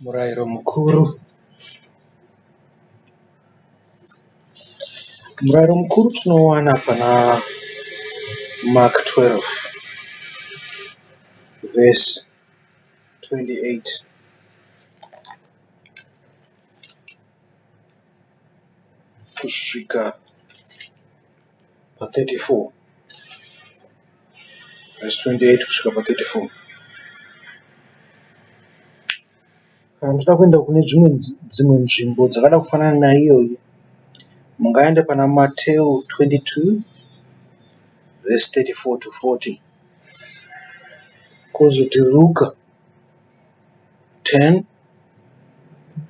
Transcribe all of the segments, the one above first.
Murayiro mukuru. Murayiro mukuru tinouwana pana Mark 12 verse 28. Kusvika pa 34 verse 28 kusvika pa 34. Kana muchida kuenda kune dzimwe dzimwe nzvimbo dzakada kufanana naiyoyi mungaenda pana Mateo 22 verse 34 to 40 kozoti Ruka 10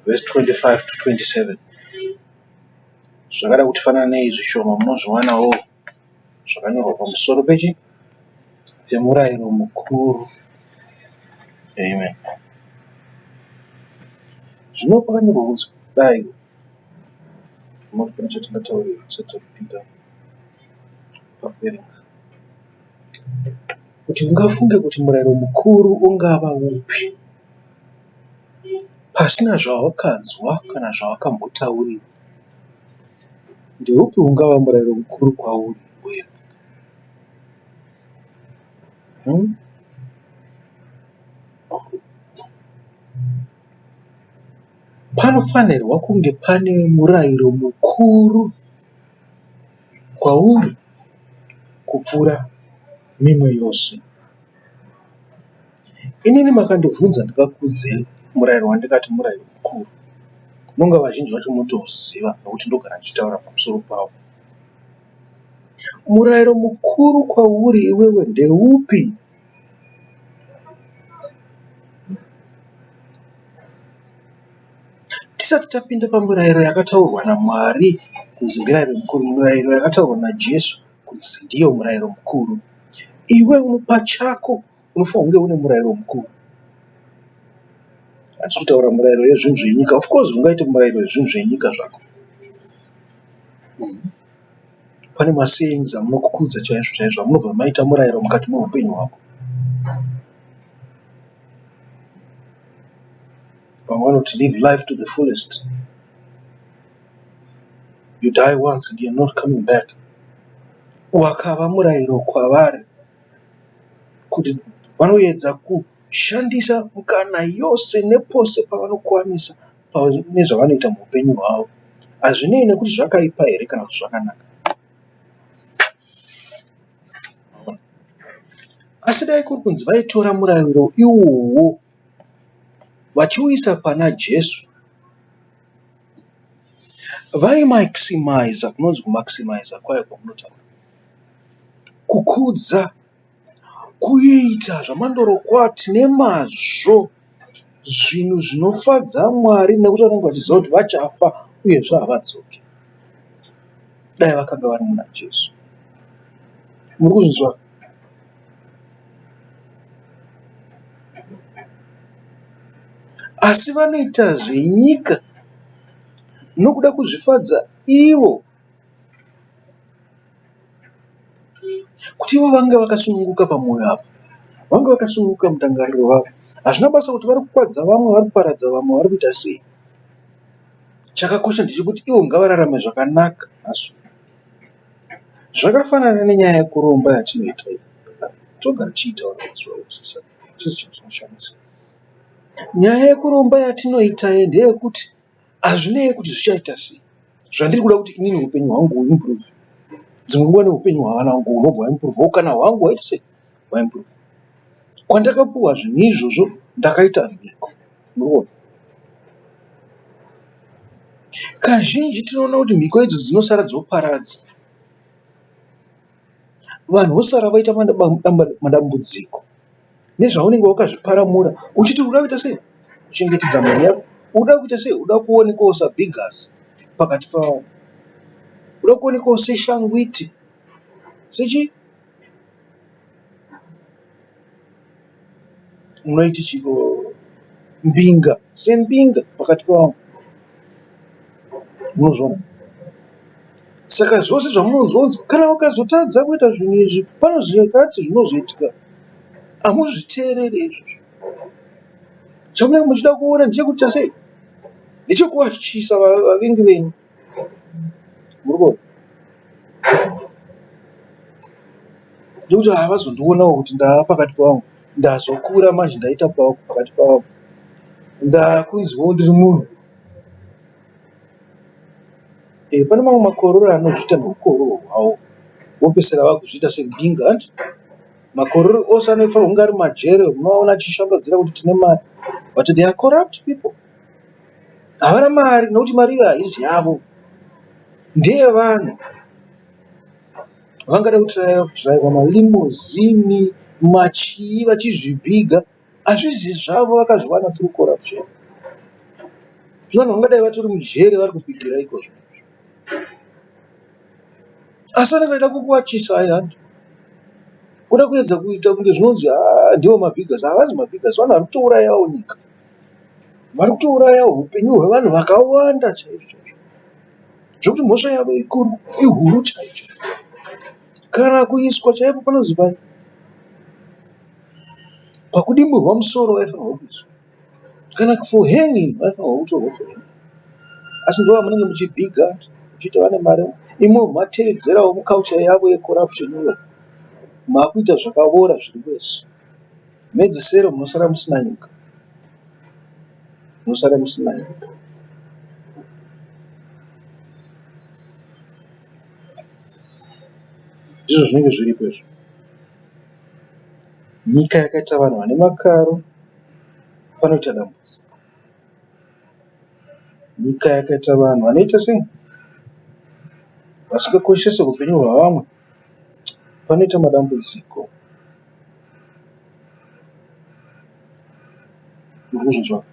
verse 25 to 27. Zvakada kuti fananei zvishoma munozviwanawo zvakanyorwa pamusoro pechi pemurayiro mukuru. Amen. Zvino pakanyorwa kunzi kudai unoti pane chatingataurira tisati tapinda pakuverenga. Kuti ungafunge kuti murayiro mukuru ungava upi pasina zvawakanzwa kana zvawakambotaurirwa. Ndeupi ungava murayiro mukuru kwauri iwewe? Hmm? Panofanirwa kunge pane murayiro mukuru kwauri kupfuura mimwe yose. Inini makandibvunza ndikakuudzai murayiro wandikati murayiro mukuru. Munonga vazhinji vacho motouziva nokuti ndogara ndichitaura pamusoro pawo. Murayiro mukuru kwauri iwewe ndeupi? Tisati tapinda pamurayiro yakataurwa naMwari kunzi mirayiro mikuru, mirayiro yakataurwa naJesu kunzi ndiyo murayiro mukuru, iwe pachako unofanirwa kunge une murayiro mukuru. Hatisi kutaura murayiro yezvinhu zvenyika. Of course ungaite murayiro wezvinhu zvenyika zvako. Pane masayings amunokukudza chaizvo chaizvo amunobva maita murayiro mukati meupenyu hwako. Vamwe vanoti live life to the fullest. You die once and you're not coming back. Wakava murayiro kwavari kuti vanoedza kushandisa mikana yose nepose pavanokwanisa pane zvavanoita muupenyu hwavo. Hazvinei nekuti zvakaipa here kana kuti zvakanaka. Asi dai kuri kunzi vaitora murayiro iwowo vachiuisa pana Jesu, vaimaximizer, kunonzi kumaximizer kwayo kwamunotaura, kukudza, kuita zvamandorokwati nemazvo zvinhu zvinofadza Mwari nekuti vanenge vachiziva kuti vachafa uyezve havadzoki. Dai vakanga vari muna Jesu. Muri kuzvinzwa? Asi vanoita zvenyika nokuda kuzvifadza ivo kuti ivo vange vakasununguka pamwoyo apa, vange vakasununguka mundangariro vavo. Hazvina basa kuti vari kukwadza vamwe, vari kuparadza vamwe, vari kuita sei. Chakakosha ndechekuti ivo ngavararame zvakanaka nhasi uno. Zvakafanana nenyaya yekuromba yatinoita iyi. Togara tichiitaura mazuva ose saka hachisi chinhu chinoshamisa. Nyaya yekuromba yatinoita iyi ndeyekuti hazvinei kuti zvichaita sei. Zvandiri kuda kuti inini hupenyu hwangu huimprove. Dzimwe nguva neupenyu hwavana vangu hunobva hwaimprove kana hwangu hwaita sei hwaimprove. Kwandakapuwa zvinhu izvozvo ndakaita mhiko. Muri kuona? Kazhinji tinoona kuti mhiko idzo dzinosara dzoparadza. Vanhu vosara voita madambudziko nezvaunenge wakazviparamura uchiti unoda kuita sei? Kuchengetedza mhuri yako. Unoda kuita sei? Unoda kuonekwawo sabhigazi pakati pavo. Unoda kuonekwawo seshangwiti sechii? Munoiti chiiko mbinga sembinga pakati pevamwe munozviona saka zvose zvamunonzwa kunzi kana ukazotadza kuita zvinhu izvi pane zvakati zvinozoitika hamuzviteereri izvozvo. Chamunenge muchida kuona ndechekuita sei? Ndechekuvatyisa vavengi venyu. Muri kuona? Nekuti havazondionawo kuti ndava pakati pavamwe. Ndazokura manje ndaita pakati pavamwe. Ndakunziwo ndiri munhu. Eh, pane mamwe makororo anozviita neukororo hwawo vopesera vakuzviita sembinga hanti makororo ose anofanirwa kunge ari majere unovaona achishambadzira kuti tine mari but they are corrupt people havana mari nokuti mari iyo haizi yavo ndeyevanhu vangada kudhiraivha malimozini machii vachizvibhiga Hazvizi zvavo vakazviwana through corruption. Vanhu vangadai vatori mujeri vari kubhigira ikozvo. Asi vanenge vachida kukuwachisa handi. Kuda kuedza kuita kunge zvinonzi haa ndivo mabhigas. Havazi mabhigas, vanhu vari kutourayawo nyika. Vari kutouraya hupenyu hwevanhu vakawanda chaizvo chaizvo. Zvekuti mhosva yavo ikuru, ihuru chaizvo. Kana kuiswa chaipo panonzi pai Pakudimburwa musoro vaifanirwa kuiswa kana for hanging vaifanirwa kutorwa for hanging asi ndovamunenge muchibhiga muchiita vane mari imwi matevedzerawo muculture yavo yecorruption iyo makuita zvakawora zviri worse mhedzisiro munosara musina nyika munosara musina nyika. Ndizvo zvinenge zviripo izvo. Nyika yakaita vanhu vane makaro panoita dambudziko. Nyika yakaita vanhu vanoita sei? Vasingakoshese hupenyu hwevamwe panoita madambudziko. Murikuzvinzwa?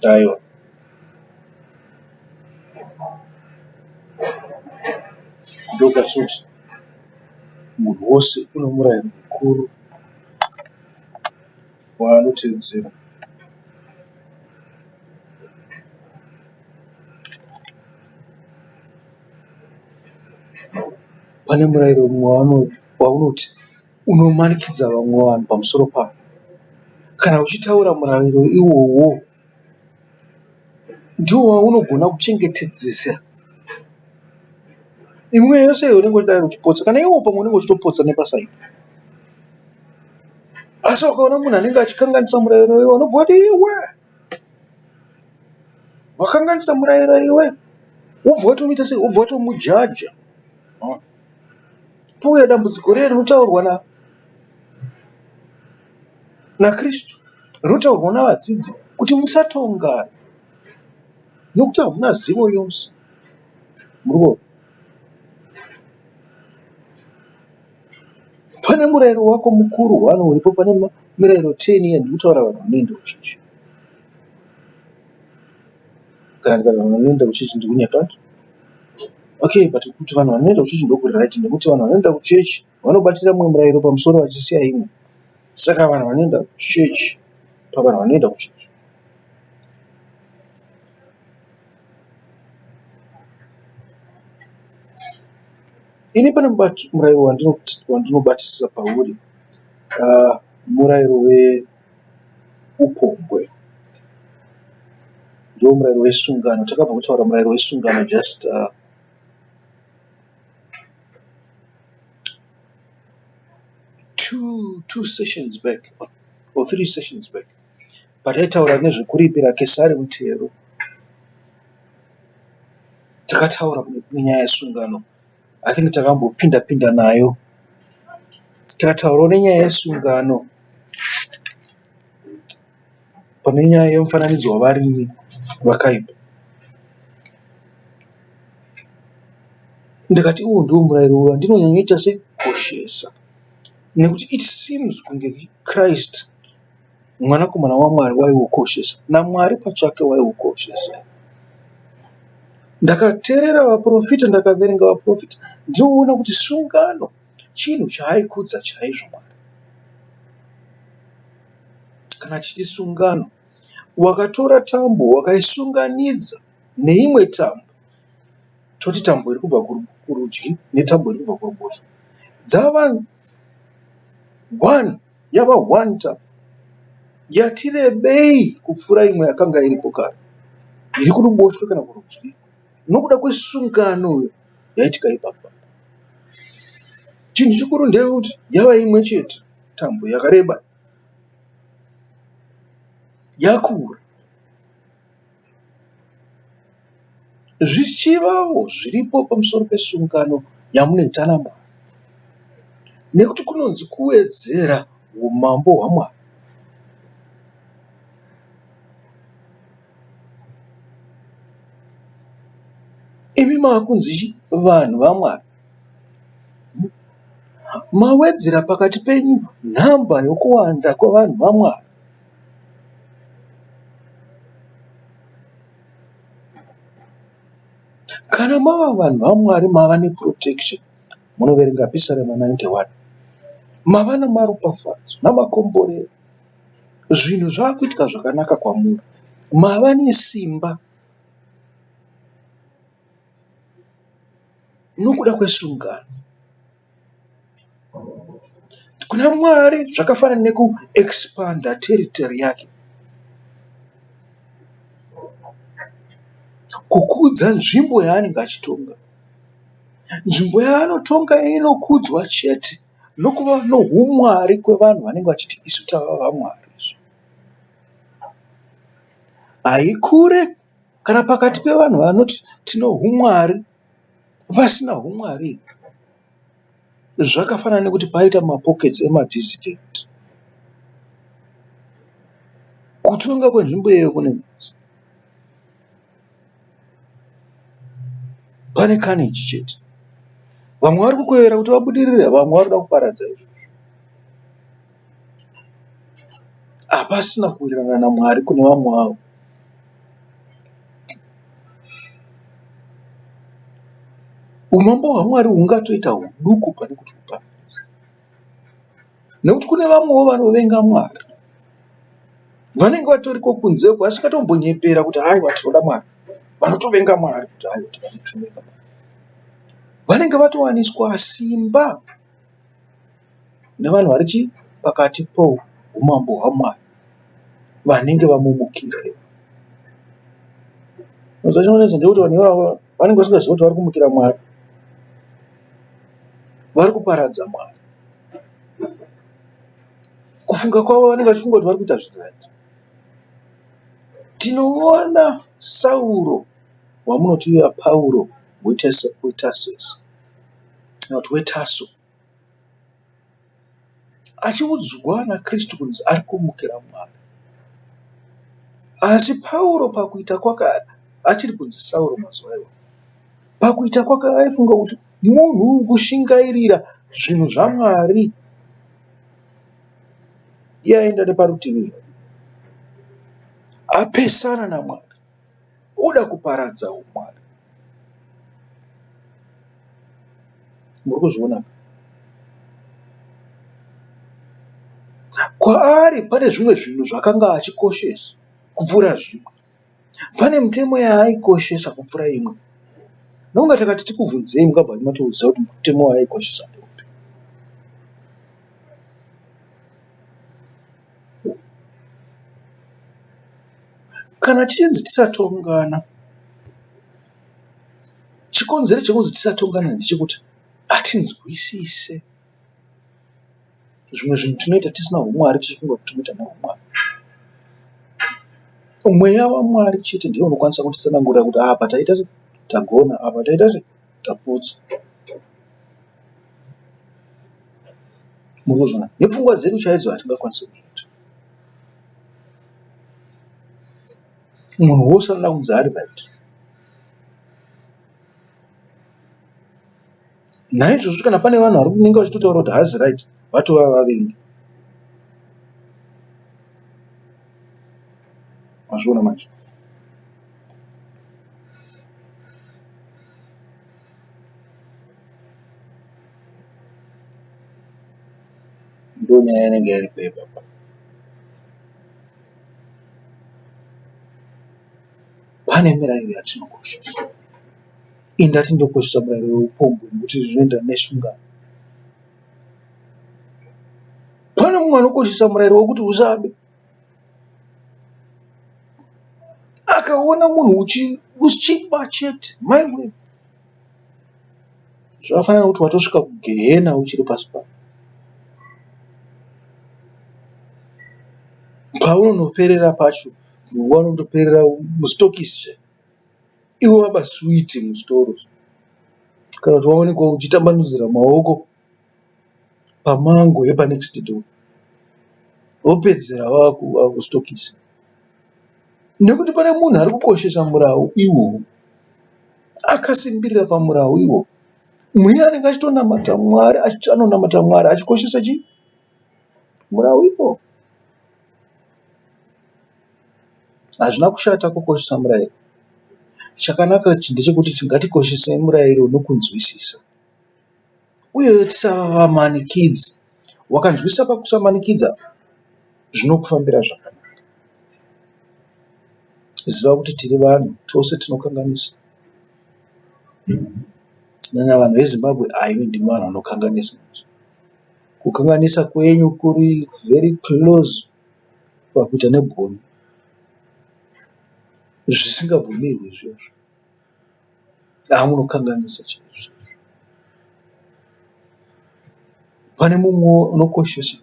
Aiwa. Ndopatoti munhu wose une murayiro mukuru waanotevedzera. Pane murayiro mumwe waunoti unomanikidza vamwe vanhu pamusoro pako. Kana uchitaura murayiro iwowo ndiwo waunogona kuchengetedzesa imwe yose iyo unenge uchidai uchipotsa kana iwo pamwe unenge uchitopotsa nepasaidi asi ukaona munhu anenge achikanganisa murayiro iwo unobva wati iwe wakanganisa murayiro iwe wobva watomuita sei wobva watomujaja pouya dambudziko riye rinotaurwa na naKristu rinotaurwa navadzidzi kuti musatongana nokuti hamuna zivo yose. Murikuona? Pane murayiro wako mukuru one uripo pane mirayiro 10 iya ndikutaura vanhu vanoenda kuchechi. Kana ndikati vanhu vanoenda kuchechi ndikunyepa. Okay but kuti vanhu vanoenda kuchechi ndokuri right nekuti vanhu vanoenda kuchechi vanobatira mumwe murayiro pamusoro vachisiya imwe. Saka vanhu vanoenda kuchechi pavanhu vanoenda kuchechi. Ini pane murayiro wandinobatisisa pauri murayiro weupombwe. Ndiwo murayiro wesungano. Takabva kutaura murayiro wesungano just two sessions back or three sessions back pataitaura nezvekuripira Kesari mutero. Takataura nenyaya yesungano. I think takambopinda pinda nayo. Tikataurawo nenyaya yesungano pane nyaya yemufananidzo wavarimi vakaipa. Ndikati uwu ndiwo murayiro wandinonyanyoita sekukoshesa nekuti it seems kunge Christ mwanakomana waMwari waiukoshesa naMwari pachake waiukoshesa. Ndakateerera vaprofita ndakaverenga vaprofita ndinoona kuti sungano chinhu chaaikudza chaizvo Mwari. Kana achiti sungano wakatora tambo wakaisunganidza neimwe tambo toti tambo iri kubva kurudyi netambo iri kubva kuruboshwe. Dzava one, yava one tambo yati rebei kupfuura imwe yakanga iripo kare, iri kuruboshwe kana kurudyi nokuda kwesungano yaitika ipapo. Chinhu chikuru ndechekuti yava imwe chete tambo yakareba yakura. Zvichivawo zviripo pamusoro pesungano yamunoita naMwari, nekuti kunonzi kuwedzera umambo hwaMwari. Imi makunzi chi vanhu vaMwari. Mawedzera pakati penyu nhamba yokuwanda kwevanhu vaMwari. Kana mava vanhu vaMwari mava neprotection. Munoverenga Pisarema 91. Mava namaropafadzo namakomborero. Zvinhu zvakuitika zvakanaka kwamuri. Mava nesimba nokuda kwesungano. Kuna Mwari zvakafanana nekuexpander territory yake. Kukudza nzvimbo yaanenge achitonga. Nzvimbo yaanotonga inokudzwa chete nokuva nohumwari kwevanhu vanenge vachiti isu tava vamwari isu. Haikure kana pakati pevanhu vanoti tino humwari vasina humwari. Zvakafanana nekuti paita mapockets emadissident. Kutonga kwenzvimbo iyoyo kunonetsa. Pane carnage chete. Vamwe vari kukwevera kuti vabudirire, vamwe vari kuda kuparadza izvozvo. Hapasina kuwirirana naMwari kune vamwe vavo. Umambo hwaMwari hungatoita huduku pane kuti huparadzwe. Nekuti kune vamwewo vanovenga Mwari. Vanenge vatoriko kunze uko vasingatombonyepera kuti haiwa tinoda Mwari. Vanotovenga Mwari kuti haiwa tinovenga Mwari. Vanenge vatowaniswa simba nevanhu vari chii pakati poumambo hwaMwari vanenge vamumukira. Unoziva chinonetsa ndechekuti vanhu ivava vanenge vasingazivi kuti vari kumukira Mwari. Vari kuparadza Mwari. Kufunga kwavo vanenge vachifunga kuti vari kuita zviri right. Tinoona Sauro wamunoti uya Pauro weTasesi kana kuti weTaso achiudzwa naKristu kunzi ari kumukira Mwari. Asi Pauro pakuita kwake achiri kunzi Sauro mazuva iwayo, pakuita kwake aifunga kuti munhu kushingairira zvinhu zvaMwari iye aenda neparutivi zvake apesana naMwari oda kuparadza umwari. Muri kuzviona ka? Kwaari pane zvimwe zvinhu zvaakanga achikoshesa kupfuura zvimwe. Pane mitemo yaaikoshesa kupfuura imwe. Ndofunga takati tikubvunzei mungabva matoziva kuti mutemo waaikoshesa ndeupi. Kana tichinzi tisatongana, chikonzero chekunzi tisatongana ndechekuti hatinzwisise zvimwe zvinhu tinoita tisina humwari tichifunga kuti tinoita nehumwari. Mweya waMwari chete ndiye unokwanisa kutitsanangurira kuti apa taita se tagona apa taita se tapotsa. Murikuzviona? Nepfungwa dzedu chaidzo hatingakwanisi kuzviita. Munhu wose anoda kunzi ari right. Naizvozvo kana pane vanhu vari kunenge vachitotaura kuti haazi right vatova vavengi. Mazviona manje? Ndonyaya inenge iripo ipapa. Pane mirayiro yatinokoshesa. Ini ndati ndokoshesa murayiro weupombwe nekuti zvinoenderana nesungano. mumwe anokoshesa murayiro wekuti usabe. Akaona munhu uchiba chete, maiwe, zvakafanana nekuti watosvika kugehena uchiri pasi pano. Paunonoperera pacho wanotoperera musitokisi chaimo. Iwe waba suwiti musitoro kana kuti waonekwa uchitambanudzira maoko pamango yepanext door wopedzera wakusitokisi nekuti pane munhu ari kukoshesa murau iwowo akasimbirira pamurau iwowo. Munhu iye anenge achitonamata Mwari anonamata Mwari achikoshesa chii? Murau iwowo. Hazvina kushata kukoshesa murayiro. Chakanaka ndechekuti ngatikoshesei murayiro nokunzwisisa uye tisava vamanikidzi. Wakanzwisisa pakusamanikidza zvinokufambira zvakanaka. Ziva kuti tiri vanhu tose tinokanganisa. Kunyanya vanhu veZimbabwe imi ndimi vanhu vanokanganisa. Kukanganisa kwenyu kuri very close pakuita nebwoni zvisingabvumirwi izvozvo. Haa munokanganisa chaizvo. Pane mumwewo unokoshesa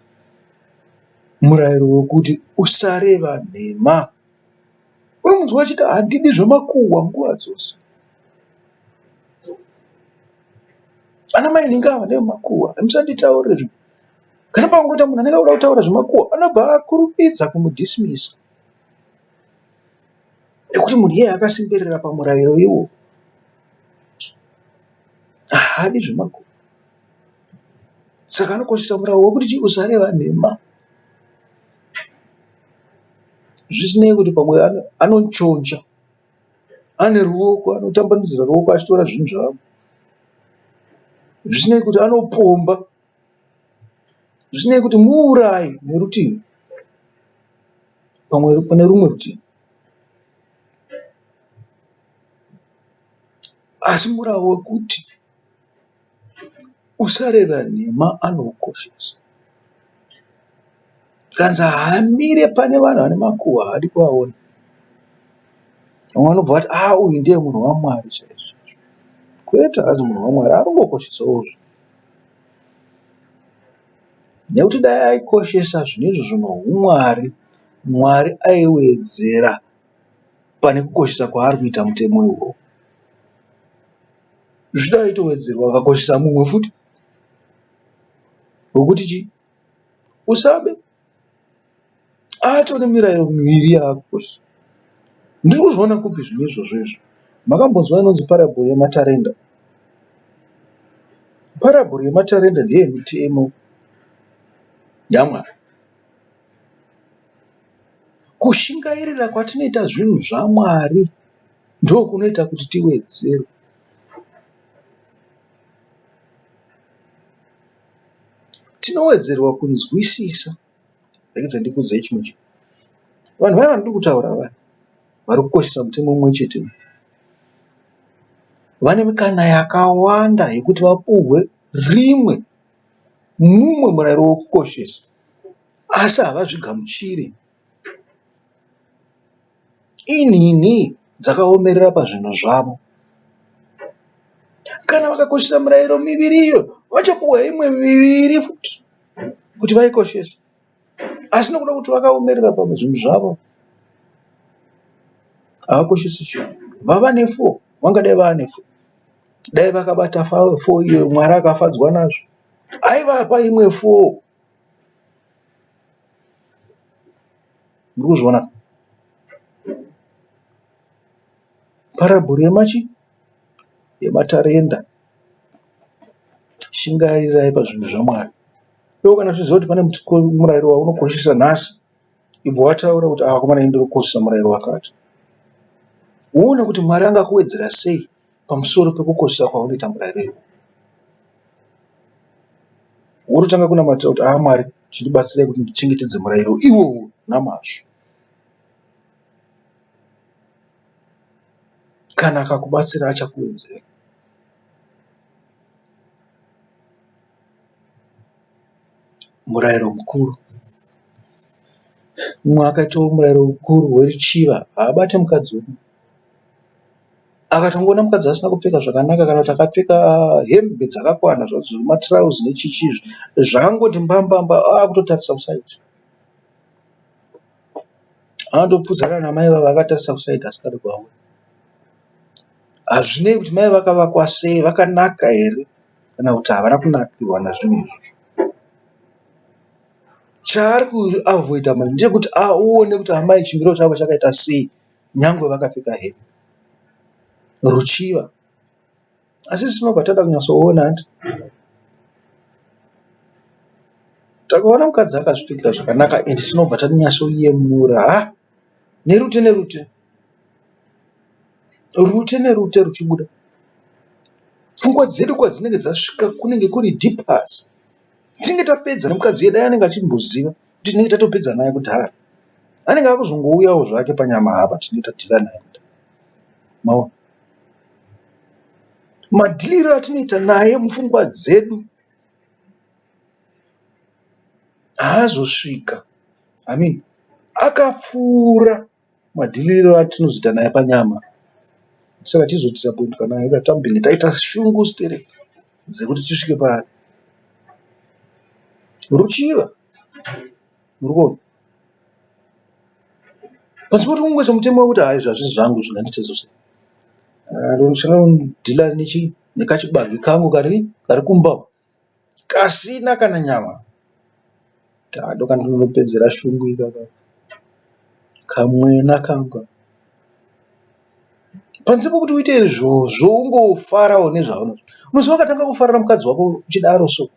murayiro wekuti usareva nhema. Unomunzwa achiti handidi zvemakuhwa nguva dzose. Ana mai nhingi ava ndevemakuhwa musanditaurire zve kana pangoita munhu anenge akuda kutaura zvemakuhwa anobva akurumidza kumudhismisa nekuti munhu iyeye akasimbirira pamurayiro iwowo haadi zvemakuhwa saka anokoshesa murayiro wekuti chii usareva nhema zvisinei kuti pamwe anochonja ane ruoko anotambanudzira ruoko achitora zvinhu zvevamwe zvisinei kuti anopomba zvisinei kuti muurayi nerutivi pamwe pane rumwe rutivi asi murawo wekuti Usareva nhema anoukoshesa. Zvikanzi haamire pane vanhu vane makuhwa haadi kuvaona. Vamwe vanobva vati aa uyu ndiye munhu waMwari chaizvo. Kwete haazi munhu waMwari ari kungokoshesawo zvinhu. Nekuti dai aikoshesa zvinhu izvozvo nohuMwari, Mwari aiwedzera pane kukoshesa kwaari kuita mutemo iwowo. Zvino aitowedzerwa akakoshesa mumwe futi wekuti chii usabe. Atone mirayiro miviri yaakukoshesa. Ndiri kuzviona kupi zvinhu izvozvo izvo? Makambonzwa inonzi parabhuru yematarenda? Parabhuru yematarenda ndeyemitemo yaMwari. Kushingairira kwatinoita zvinhu zvaMwari ndokunoita kuti tiwedzerwe. Tinowedzerwa kunzwisisa. Regedza ndikuudzei chimwe chinhu. Vanhu vaya vandiri kutaura vaya vari kukoshesa mutemo mumwe chete uyu vane mikana yakawanda yekuti vapuhwe rimwe mumwe murayiro wekukoshesa asi havazvigamuchiri. Inhinhi dzakaomerera pazvinhu zvavo. Kana vakakoshesa mirayiro miviri iyo vachapuhwa imwe miviri futi kuti vaikoshese. Asi nokuda kwekuti vakaomerera pazvinhu zvavo havakoshesi chinhu. Vava nefoo vangadai vava nefoo. Dai vakabata foo iyo Mwari akafadzwa nazvo aivapa imwe foo. Muri kuzviona? Parabhuru yemachi? Yematarenda. Shingarirai pazvinhu zvaMwari. Iwe kana uchiziva kuti pane murayiro waunokoshesa nhasi, ibva wataura kuti ah akomana ini ndiri kukoshesa murayiro wakati. Woona kuti Mwari angakuwedzera sei pamusoro pekukoshesa kwaunoita murayiro iwowo. Wototanga kunamatira kuti haa Mwari chindibatsirai kuti ndichengetedze murayiro iwowo namazvo. Kana akakubatsira achakuwedzera. Murayiro mukuru. Mumwe akaitawo murayiro mukuru weruchiva, haabate mukadzi wemunhu. Akatongoona mukadzi asina kupfeka zvakanaka kana kuti akapfeka hembe dzakakwana zvadzo matirauzi nechichi izvi zvakangoti mbambamba akutotarisa kusaidhi. Anotopfuudzana namai ivava akatarisa kusaidhi asingadi kuvaona. Hazvinei kuti mai vakavakwa sei, vakanaka here kana kuti havana kunakirwa nazvinhu izvozvo. Chaari kuavoidha manje ndechekuti aone kuti amai chimiro chavo chakaita sei nyangwe vakapfeka hembe. Ruchiva. Asi isu tinobva tada kunyatsoona hanti. Takaona mukadzi akazvipfekera zvakanaka and tinobva tanyatsoyemura ha nerute nerute. Rute nerute ruchibuda. Pfungwa dzedu kwadzinenge dzasvika kunenge kuri deep pasi. Tinenge tapedza nemukadzi uye dai anenge achimboziva kuti tinenge tatopedza naye kudhara. Anenge akuzongouyawo zvake panyama apa tinenge tadhila naye kudhara. Maona? Madhiliro atinoita naye mupfungwa dzedu haazosvika I mean akapfuura madhiliro atinozoita naye panyama. Saka tizodhisapoindwa naye kana tambenge taita shungu stereki dzekuti tisvike paari. Ruchiva murikuona? Panzvimbo pekuti ungoisa mutemo wekuti haa izvi hazvisi zvangu izvi ngandiite sei. Ndinodealer nechii nekachibage kangu kari kumba uko kasina kana nyama. Ndokandinopedzera shungu ikaka kamwena kangu aka. Panze pekuti uite izvozvo ungofarawo nezvaunazvo. Unoziva ukatanga kufarira mukadzi wako uchidaro so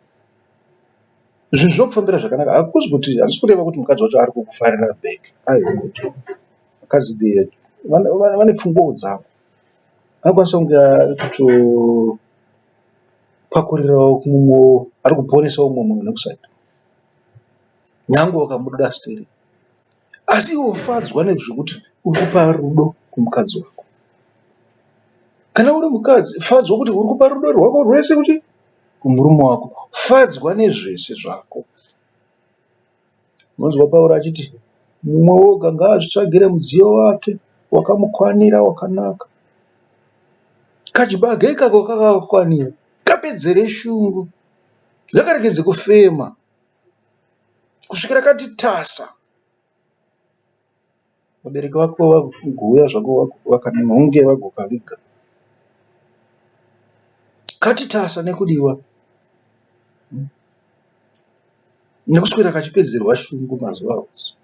zvinhu zvinokufambira zvakanaka. Hakuzi kuti handisi kureva kuti mukadzi wacho ari kukufarira back aiwa kwete. Vakadzi vane pfungwawo dzavo. Anokwanisa kunge ari kutopakurirawo mumwewo ari kuponesawo mumwe munhu nekusaidhi. Nyangwe ukamuda stereki asi iwe fadzwa nezvekuti uri kupa rudo kumukadzi wako. Kana uri mukadzi fadzwa kuti uri kupa rudo rwako rwese kuchii kumurume wako. Fadzwa nezvese zvako. Unonzwa Pauro achiti mumwe woga ngaazvitsvagire mudziyo wake wakamukwanira wakanaka. Kachibage ikako kakakukwanira kapedzere shungu ngakaregedze kufema kusvikira kati tasa. Vabereki vako vagouya zvako vakanhonge vagokaviga. Kati tasa nekudiwa nekuswera kachipedzerwa shungu mazuva ose.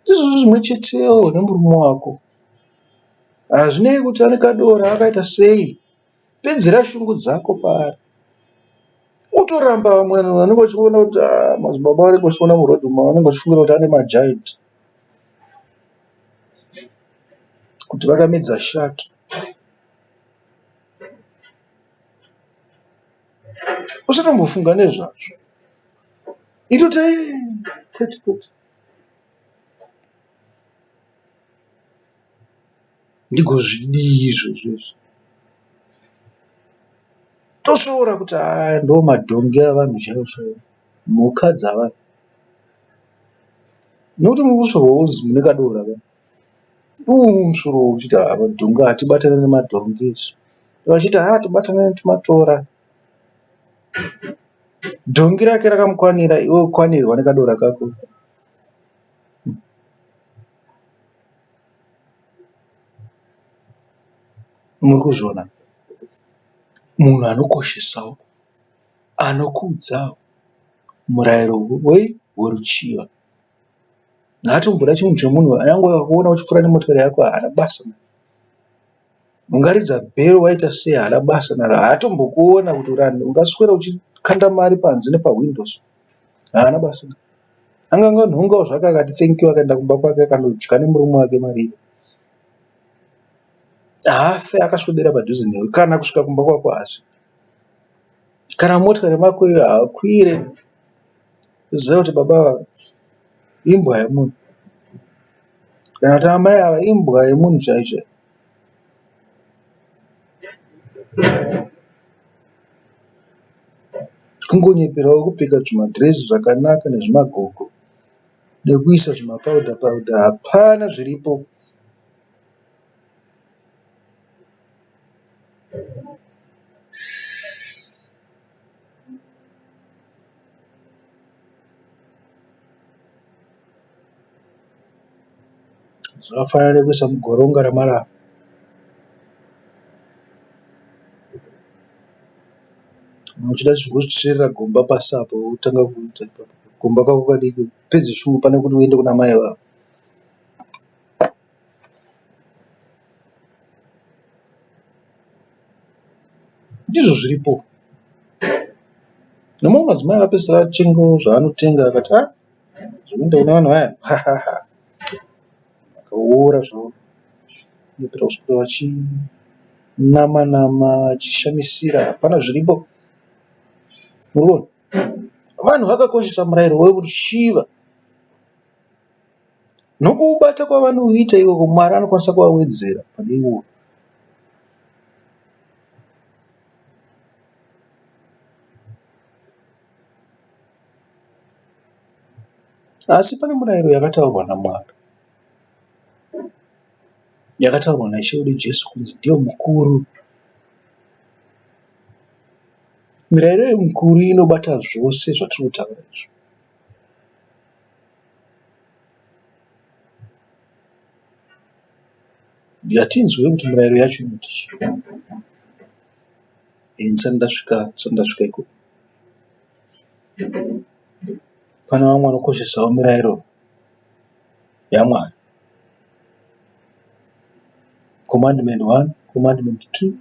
Ndizvozvo zvimwe chetewo nemurume wako. Hazvinei kuti ane kadora akaita sei, pedzera shungu dzako paari. Utoramba vamwe vanhu vanenge vachiona kuti ah, madzibaba vanenge vachiona muroad umu vanenge vachifungira kuti ane majaiti kuti vakamedza shato. Usatombofunga nezvazvo. Itoti kwete kwete. Ndigozvidii izvozvo izvi. Tosvoora kuti aya ndomadhongi avanhu chaivo chaivo, mhuka dzavanhu. Nekuti muri kusvorwa kunzi mune kadora ka. Unosvorwa uchiti haa madhongi hatibatane nemadhongi isu. Vachiti haa tibatane netumatora. Dhongi rake rakamukwanira iwe wokwanirwa nekadora kako. Muri kuzviona? Munhu anokoshesawo, anokudzawo murayiro wei weruchiva. Haatomboda chinhu chemunhu nyangwe akakuona uchipfuura nemotikari yako haana basa naye. Ungaridza bhero waita sei haana basa naro. Haatombokuona kuti uri ani. Ungaswera uchikanda mari panze nepahwindo so haana basa naro. Angangonhongawo zvake akati thank you akaenda kumba kwake akanodya nemurume wake mari iya. Haafe akaswedera padhuze newe kana kusvika kumba kwako haasviki. Kana motikari mako iyo haakwire. Ziva kuti baba ava imbwa yemunhu kana kuti amai ava imbwa yemunhu chaiyo chaiyo. Kungonyeperawo kupfeka zvimadhirezi zvakanaka nezvimagogo. nekuisa zvimapowder powder hapana zviripo. Zvakafanana nekuisa mugoronga ramarara. Kana uchida kuzvitsverera gomba pasi apo wotanga kuita ipapo. Gomba kako kadiki upedze shungu pane kuti uende kuna mai vako. Ndizvo zviripo. Nemamwe madzimai akapedzisira atengawo zvaanotenga akati ah zvekuenda kune vanhu vaya hahaha vakaora zvavo. Vanopera kuswera vachinama nama vachishamisira hapana zviripo. Murikuona? Vanhu vakakoshesa murayiro weruchiva. Nokuubata kwavanouita ikoko Mwari anokwanisa kuvawedzera pane iwoyo. Asi pane murayiro yakataurwa naMwari, yakataurwa naIshe wedu Jesu kunzi ndiyo mukuru. Mirayiro iyi mikuru inobata zvose zvatiri kutaura izvi. Ngatinzwe kuti mirayiro yacho inoti chii. Ndisati ndasvika ndisati ndasvika ikoko. Pane vamwe vanokoshesawo mirayiro yaMwari. Commandment 1, commandment 2,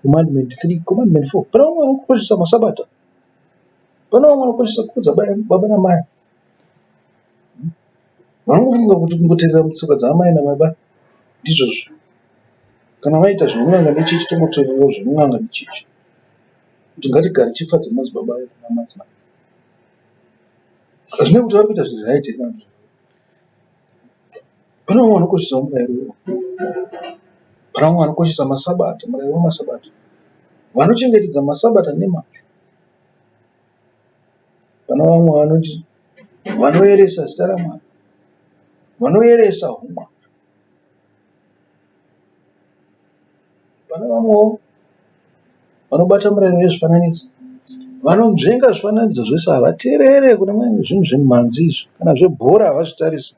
commandment 3, commandment 4. Pane vamwe vanokoshesa masabata. Pane vamwe vanokoshesa kukudza baba namai. Vanongofunga kuti kungoterera mutsoka dzaamai nababa ndizvozvo. Kana vaita zveun'anga nechechi tongotorerawo zveun'anga nechechi. Kuti ngatigare tichifadza madzibaba edu namadzimai. Hazvinei kuti vari kuita zviri right here kana kuti Pane vamwe vanokoshesa murayiro iwowo. Pane vamwe vanokoshesa masabata, murayiro wemasabata. Vanochengetedza masabata nemazvo. Pane vamwe vanoti vanoeresa zita raMwari, vanoeresa humwari. Pane vamwewo vanobata murayiro wezvifananidzo, vanonzvenga zvifananidzo zvese havateerere kune zvinhu zvemumhanzi izvi kana zvebhora havazvitarisi.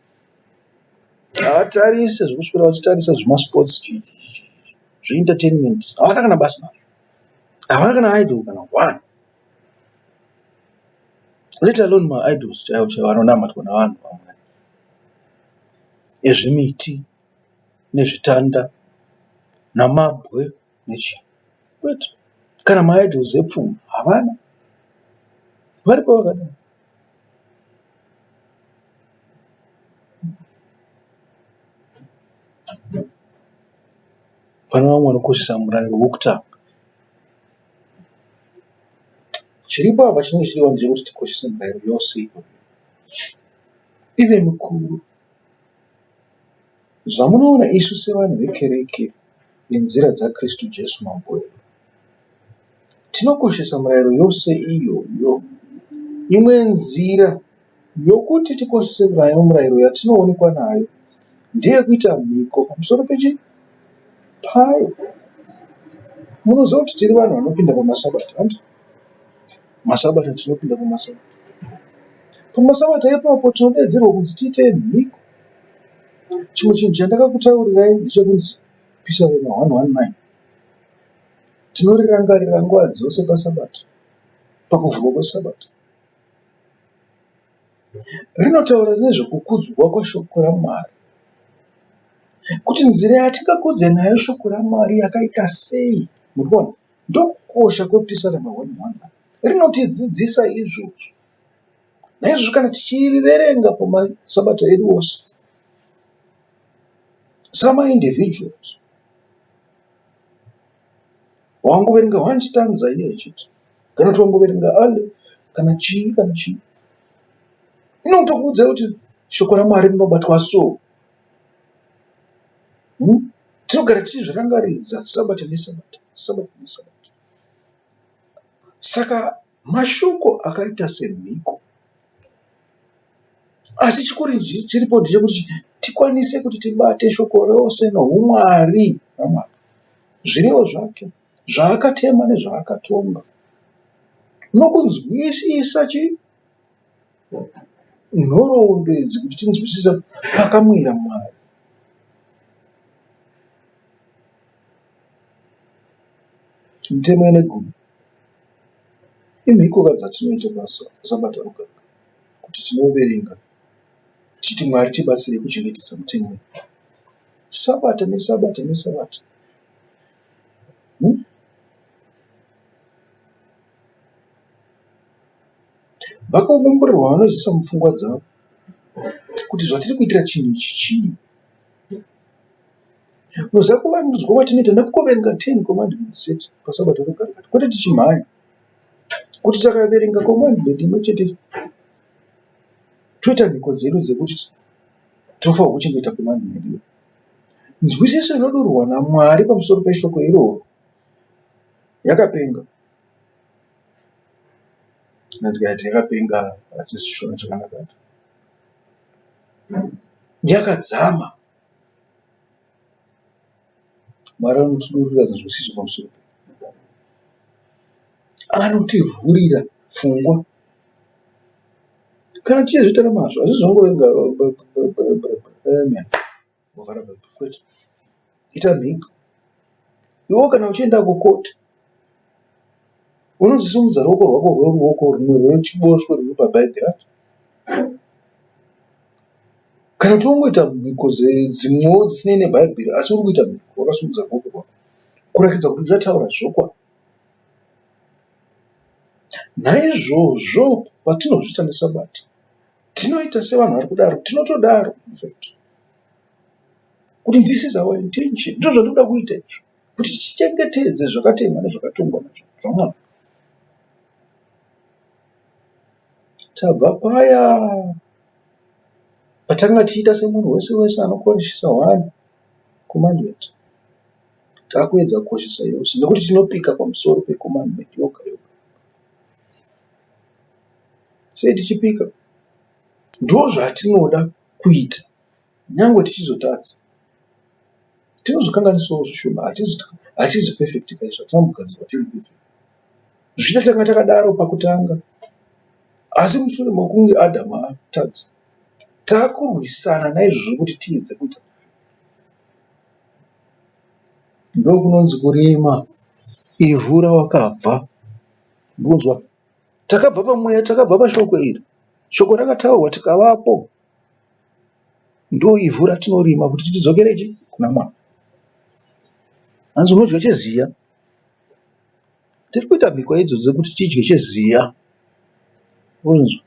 Havatarise zvekuswera vachitarisa zvemasipotsi zveentertainment havana kana basa nazvo. Havana kana idol kana one. Let alone maidols chaiwo chaiwo anonamatwa navanhu vamwe ezvimiti nezvitanda namabwe nechii kwete. Kana maidols epfuma havana. Varipo vakadaro. Pane vamwe vanokoshesa murayiro wokutanga. Chiripo apa chinenge chichidiwa ndechekuti tikoshese mirayiro yose iyoyo ive mikuru. Zvamunoona isu sevanhu vekereke yenzira dzaKristu Jesu Mambo wedu, tinokoshesa mirayiro yose iyoyo. Imwe nzira yokuti tikoshese nayo mirayiro yatinoonekwa nayo ndeyekuita mhiko pamusoro pechi payo. Munoziva kuti tiri vanhu vanopinda pamasabata hanti? Masabata tinopinda pamasabata. Pamasabata ipapo tinodeedzerwa kunzi tiite mhiko. Chimwe chinhu chandakakutaurirai ndechekunzi Pisarema 119 tinorirangarira nguva dzose pasabata, pakuvhurwa kwesabata. Rinotaura nezvekukudzwa kweshoko raMwari. Kuti nzira yatingakudze nayo shoko raMwari yakaita sei. Murikuona? Ndokukosha kwePisarema 119. Rinotidzidzisa izvozvo. Naizvozvo kana tichiriverenga pamaSabata edu ose, samaindividuals, wangoverenga one stanza iye chete kana kuti wangoverenga aleph kana chii kana chii inotokuudza kuti shoko ramwari rinobatwa so hmm? Tinogara tichizvirangaridza sabata nesabata sabata nesabata saka mashoko akaita semhiko Asi chikuru chiripo ndechekuti tikwanise kuti tibate shoko rose nohumwari hwaMwari, zvirevo zvake, zvaakatema nezvaakatonga, nokunzwisisa chi nhoroondo idzi kuti tinzwisise pakamira Mwari. Mitemo ine gumi imhiko ka dzatinoita paSabata roga roga kuti tinoverenga tichiti Mwari tibatsirei kuchengetedza mutemo iyi. Sabata nesabata nesabata. Hmm? Vakakomborerwa vanozviisa mupfungwa dzavo kuti zvatiri kuitira chinhu ichi chii. Unoziva kuvandudzwa kwatinoita nekuverenga Ten Commandments chete paSabata roga roga kwete tichimhanya. Kuti takaverenga commandment imwe chete toita mhiko dzedu dzekuti tofanirwa kuchengeta commandment iyoyo. Nzwisiso inodururwa naMwari pamusoro peshoko iroro yakapenga. Kana tikati yakapenga hachisi chishona chakanaka. Yakadzama. Mwari anotidururira nzwisiso pamusoro pe anotivhurira pfungwa. Kana tichizviita nemazvo hazvisi zvangoverenga amen wovhara bhaibheri kwete. Ita mhiko. Iwe kana uchienda kukoti unozosimudza ruoko rwako rweruoko rumwe rwechiboshwe rwuri pabhaibheri racho. Kana kuti wongoita mhiko dzimwewo dzisinei nebhaibheri asi uri kuita mhiko wakasimudza ruoko rwako kuratidza kuti uchataura zvokwadi. Naizvozvo patinozviita neSabata tinoita sevanhu vari kudaro, tinotodaro infact kuti this is our intention, ndozvatinoda kuita izvi kuti tichengetedze zvakatemwa nezvakatongwa zvaMwari. Tabva paya patanga tichiita semunhu wese wese anokoshesa one commandment takuedza kukoshesa yose nekuti tinopika pamusoro pecommandment yoga yoga. Sei tichipika? Ndozvatinoda kuita nyangwe tichizotadza. Tinozokanganisawo zvishoma hatizi perfect kaizvo hatina kumbogadzirwa tiri perfect. Zvichida tanga takadaro pakutanga asi mushure mekunge Adhamu atadza takurwisana naizvozvo kuti tiedze kuita ndokunonzi kurima ivhu rawakabva. Ndinonzwa takabva pamweya takabva pashoko iri shoko rakataurwa tikavapo ndoivhu ratinorima kuti tidzokere chi kuna Mwari. Hanzi unodya cheziya Tiri kuita mhiko idzodzo dzekuti tidye cheziya. Unzwa?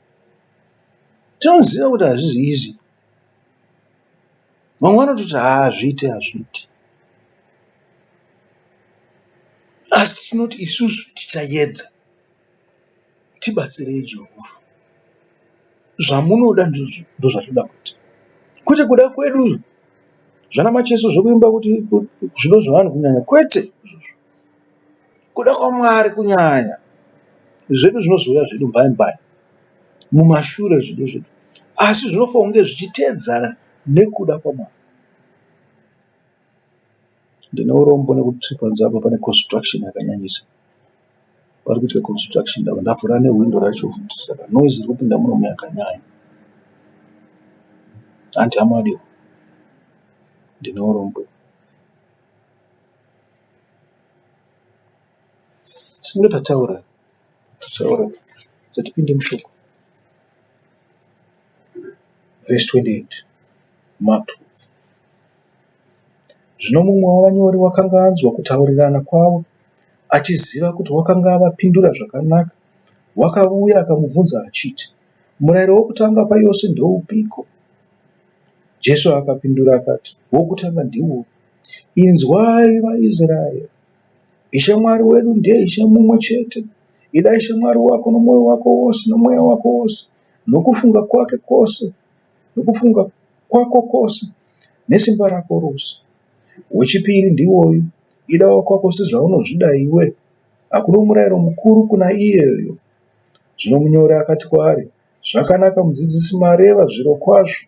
Tinoziva kuti hazvisi easy. Vamwe vanototi haa hazviiti hazviiti. Asi tinoti isusu tichaedza. Tibatsirei Jehovha. Zvamunoda ndozvatinoda kuita. Kwete kuda kwedu zvana Macheso zvekuimba kuti zvido zvevanhu kunyanya kwete izvozvo. Kuda kwaMwari kunyanya. Zvedu zvinozouya zvedu mbai mbai mumashure zvido zvedu asi zvinofanira kunge zvichiteedzana nekuda kwaMwari. Ndine urombo nekuti panze apa pane construction yakanyanyisa. Pari kuitwa construction ndabva ndavhura nehwindo racho futi saka noise iri kupinda muno yakanyanya. Hanti hamadiwo. Ndine urombo. Tinenge tataura tataura satipinde mushoko. Verse 28 Mark 12. Zvino mumwe wavanyori wakanga anzwa kutaurirana kwavo, achiziva kuti wakanga avapindura zvakanaka, wakauya akamubvunza achiti, Murayiro wokutanga payose ndoupiko? Jesu akapindura akati, Wokutanga ndiwoyu, Inzwai vaIsraeri, Ishe Mwari wedu ndiye Ishe mumwe chete. Ida Ishe Mwari wako nomwoyo wako wose nomweya wako wose nokufunga kwake kwose nokufunga kwako kwose nesimba rako rose. Wechipiri ndiwoyu, ida wakwako sezvaunozvida iwe. Hakuna murayiro mukuru kuna iyeyo. Zvino munyori akati kwaari, Zvakanaka mudzidzisi, mareva zvirokwazvo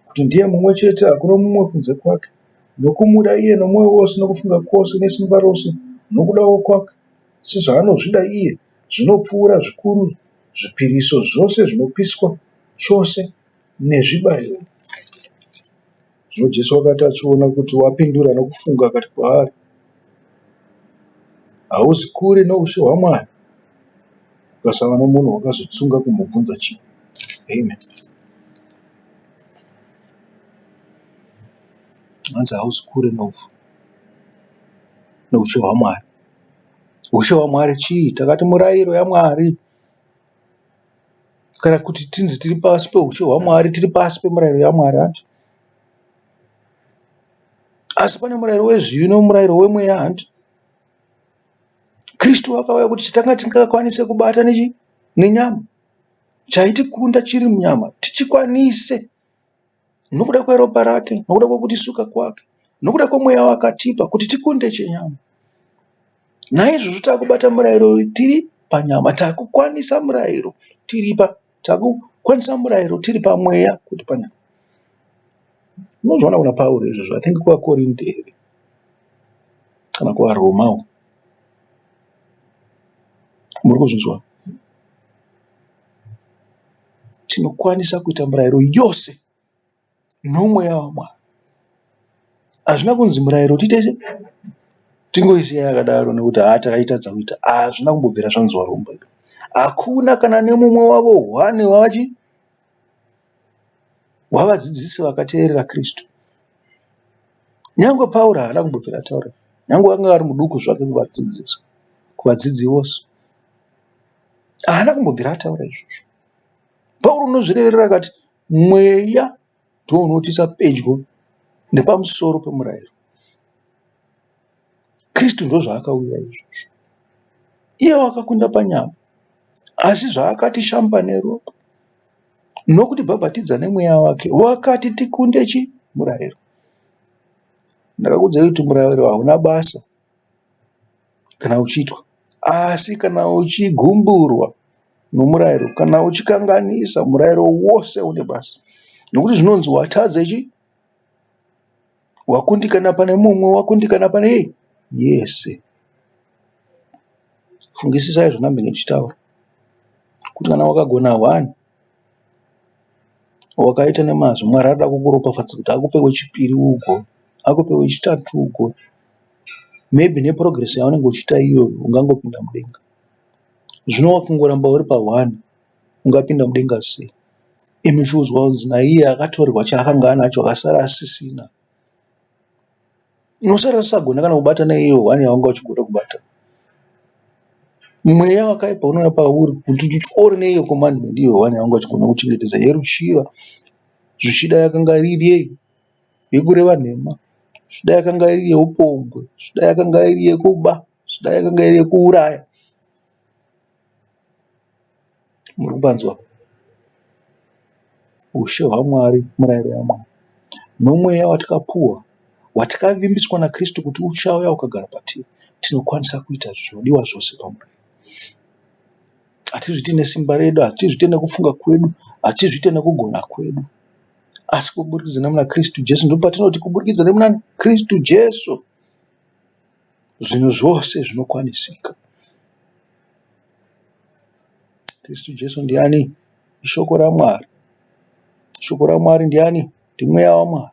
kuti ndiye mumwe chete, hakuna mumwe kunze kwake, nokumuda iye nomwoyo wose nokufunga kwose nesimba rose nokudawo kwake sezvaanozvida iye, zvinopfuura zvikuru zvipiriso zvose zvinopiswa chose nezvibayiro. Zvino Jesu wakati achiona kuti wapindura nokufunga, akati kwaari, Hauzi kure noushe hwaMwari. Kukasava nomunhu wakazotsunga kumubvunza chinhu. Amen. Hanzi hauzi kure noushe hwaMwari. Ushe hwaMwari chii? Takati murayiro yaMwari. Kana kuti tinzi tiri pasi peushe hwaMwari, tiri pasi pemurayiro yaMwari hanti? Asi pane murayiro wezvivi nomurayiro wemweya hanti? Kristu wakauya kuti chatanga tingakwanise kubata nechi nenyama, chaitikunda chiri munyama tichikwanise nokuda kweropa rake, nokuda kwekutisuka kwake, nokuda kwemweya waakatipa kuti tikunde chenyama. Naizvozvo takubata murayiro tiri panyama, takukwanisa murayiro tiri pa takukwanisa murayiro tiri pamweya kwete panyama. Unozviona kuna Pauro izvozvo, I think kuvaKorinte here kana kuvaRoma uko. Muri kuzvinzwa? Tinokwanisa kuita murayiro yose nomweya waMwari. Hazvina kunzi murayiro tiite tingoisiya yakadaro nekuti haa takaitadza kuita. Hazvina kumbobvira zvanzwarwo muBhaibheri. Hakuna kana nemumwe wavo hwani wachi hwavadzidzisi vakateerera Kristu. Nyangwe Pauro haana kumbobvira ataura, nyangwe akanga ari muduku zvake kuvadzidzisi, kuvadzidzi vose. Haana kumbobvira ataura izvozvo. Pauro unozvireverera akati, mweya ndiwo unotiisa pedyo nepamusoro pemurayiro. Kristu ndozvaakauyira izvozvo. Iye wakakunda panyama, asi zvaakatishamba neropa nokutibhabhatidza nemweya wake wakati tikunde chi murayiro. Ndakakuudzai kuti murayiro hauna basa kana uchiitwa, asi kana uchigumburwa nomurayiro, kana uchikanganisa murayiro wose une basa, nokuti zvinonzi watadza chi wakundikana pane mumwe, wakundikana pane yei yese. Fungisisai zvandambenge ndichitaura kuti kana wakagona one wakaita nemazvo Mwari anoda kukuropafadza kuti akupe wechipiri ugone, akupe wechitatu ugone. Maybe neprogress yaunenge uchiita iyoyo ungangopinda mudenga. Zvino wakungoramba uri paone ungapinda mudenga sei? Imi muchiudzwa kunzi naiye akatorerwa chaakanga anacho akasara asisina. Unosara usisagone kana kubata neiyo one yawanga uchigona kubata. Mweya wakaipa unouya pauri kuti utyore neiyo commandment iyo one yawanga uchigona kuchengetedza yeruchiva. Zvichida yakanga iri yei? Yekureva nhema, zvichida yakanga iri yeupombwe, zvichida yakanga iri yekuba, zvichida yakanga iri yekuuraya. Muri kupanzwa? Ushe hwaMwari, murayiro yaMwari nomweya watakapuwa watakavimbiswa naKristu kuti uchauya ukagara patiri, tinokwanisa kuita zvinodiwa zvose pamurayiro. Hatizviiti nesimba redu, hatizviiti nekufunga kwedu, hatizviiti nekugona kwedu, asi kuburikidza nemuna Kristu Jesu. Ndipo patinoti kuburikidza nemuna Kristu Jesu zvinhu zvose zvinokwanisika. Kristu Jesu ndiani? Ishoko raMwari. Shoko raMwari ndiani? NdiMweya waMwari.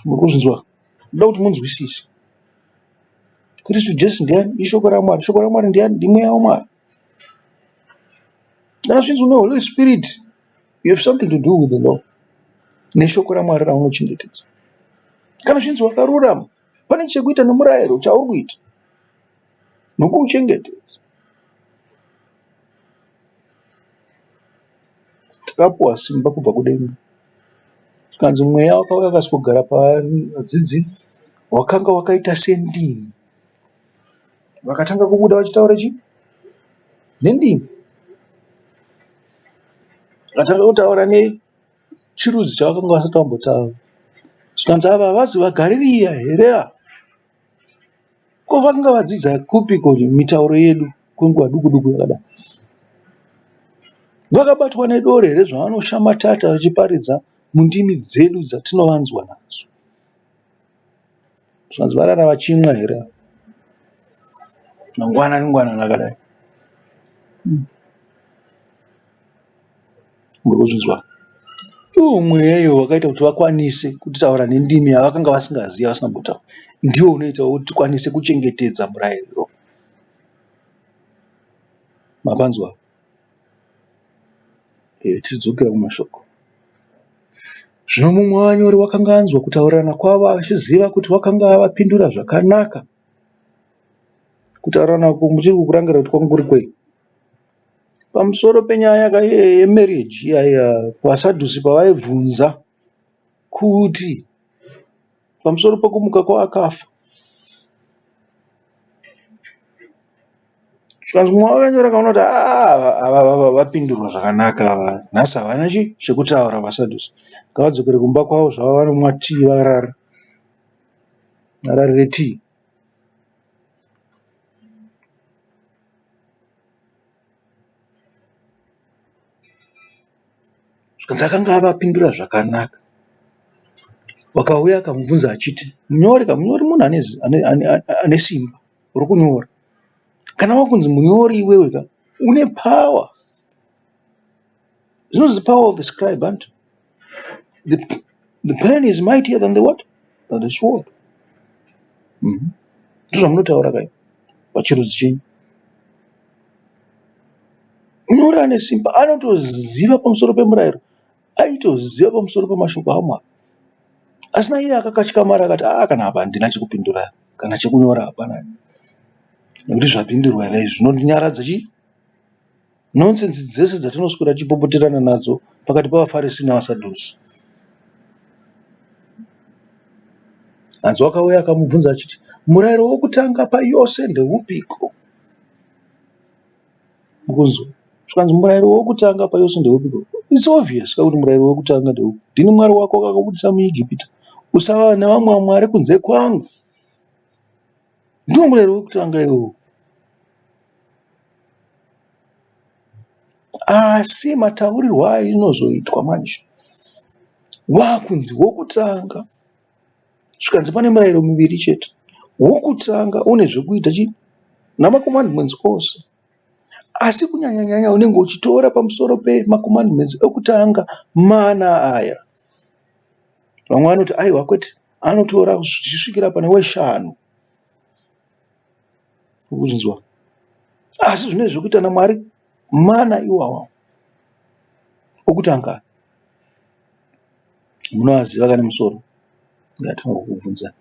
Muri kuzvinzwa? Ndoda kuti munzwisise. Kristu Jesu ndiani? Ishoko raMwari. Shoko raMwari ndiani? NdiMweya waMwari. Kana zvinzi une Holy Spirit, you have something to do with the law. Neshoko raMwari raunochengetedza. Kana zvinzi wakarurama, pane chekuita nemurayiro chauri kuita nokuuchengetedza. Takapuwa simba kubva kudenga. Zvikanzi mweya wakauya ukasvikogara pavadzidzi wakanga wakaita sendimi. Vakatanga kubuda vachitaura chii? Nendimi. Vakatanga kutaura nechirudzi chavakanga vasati vambotaura. Zvikanzi ava havazi vaGarirea here ava? Ko vakanga vadzidza kupiko mitauro yedu? kwenguva duku duku yakadai. Vakabatwa nedoro here zvavanoshamatata vachiparidza mundimi dzedu dzatinovanzwa nadzo? Zvanzi varara vachimwa here mangwanani ngwanani akadai? Muri kuzvinzwa? Iwo mweya iwo wakaita kuti vakwanise kutaura nendimi yavakanga vasingazivi yavasina kumbotaura ndiwo unoitawo kuti tikwanise kuchengetedza murayiro. Mapanzwa? Tichidzokera kumashoko. Zvino mumwe wavanyori wakanga anzwa kutaurirana kwavo achiziva kuti wakanga avapindura zvakanaka. Kutaurirana uku muchiri kukurangarira kuti kwanga kuri kwei? Pamusoro penyaya yemarriage iya iya vaSadhusi pavaibvunza kuti pamusoro pekumuka kwevakafa. Zvikanzi mumwe wavo anyora akaona kuti haa ava vapindurwa zvakanaka ava nhasi havana chi chekutaura vaSadhusi. Ngavadzokere kumba kwavo zvavo vanomwa tii varare. Vararire tii. Zvikanzi akanga avapindura zvakanaka. Wakauya akamubvunza achiti, munyori ka, munyori munhu ane simba rokunyora. Kana wakunzi munyori iwewe ka, une power. Zvinonzi the power of the scribe hanti? The pen is mightier than the what? Than the sword. Ndozvamunotaura kai pachirudzi chenyu. Munyori ane simba anotoziva pamusoro pemurayiro, aitoziva pamusoro pemashoko aMwari. Asi naiye akakatyamara akati aa kana apa handina chekupindura kana chekunyora hapana nekuti zvapindurwa here izvi zvinondinyaradza chii? Nonsense dzese dzatinoswera tichipopoterana nadzo pakati pavaFarisi navaSadhusi. Hanzi wakauya akamubvunza achiti, murayiro wokutanga payose ndeupiko? Mukunzwa? Zvikanzi murayiro wokutanga payose ndeupiko? It's obvious ka kuti murayiro wokutanga ndeupi. Ndini Mwari wako wakakubudisa muIjipita. Usava nevamwe vamwari kunze kwangu. Ndiwo murayiro wekutanga iwowo. Asi mataurirwo ainozoitwa manje wakunzi wokutanga zvikanzi pane mirayiro miviri chete. Wokutanga une zvekuita chii namacommandments ose. Asi kunyanya nyanya unenge uchitora pamusoro pemacommandments ekutanga mana aya. Vamwe vanoti aiwa kwete anotora zvichisvikira pane weshanu. Urikuzvinzwa? Asi zvine zvekuita naMwari mana iwawa okutanga munoaziva kane musoro yatinongokubvunza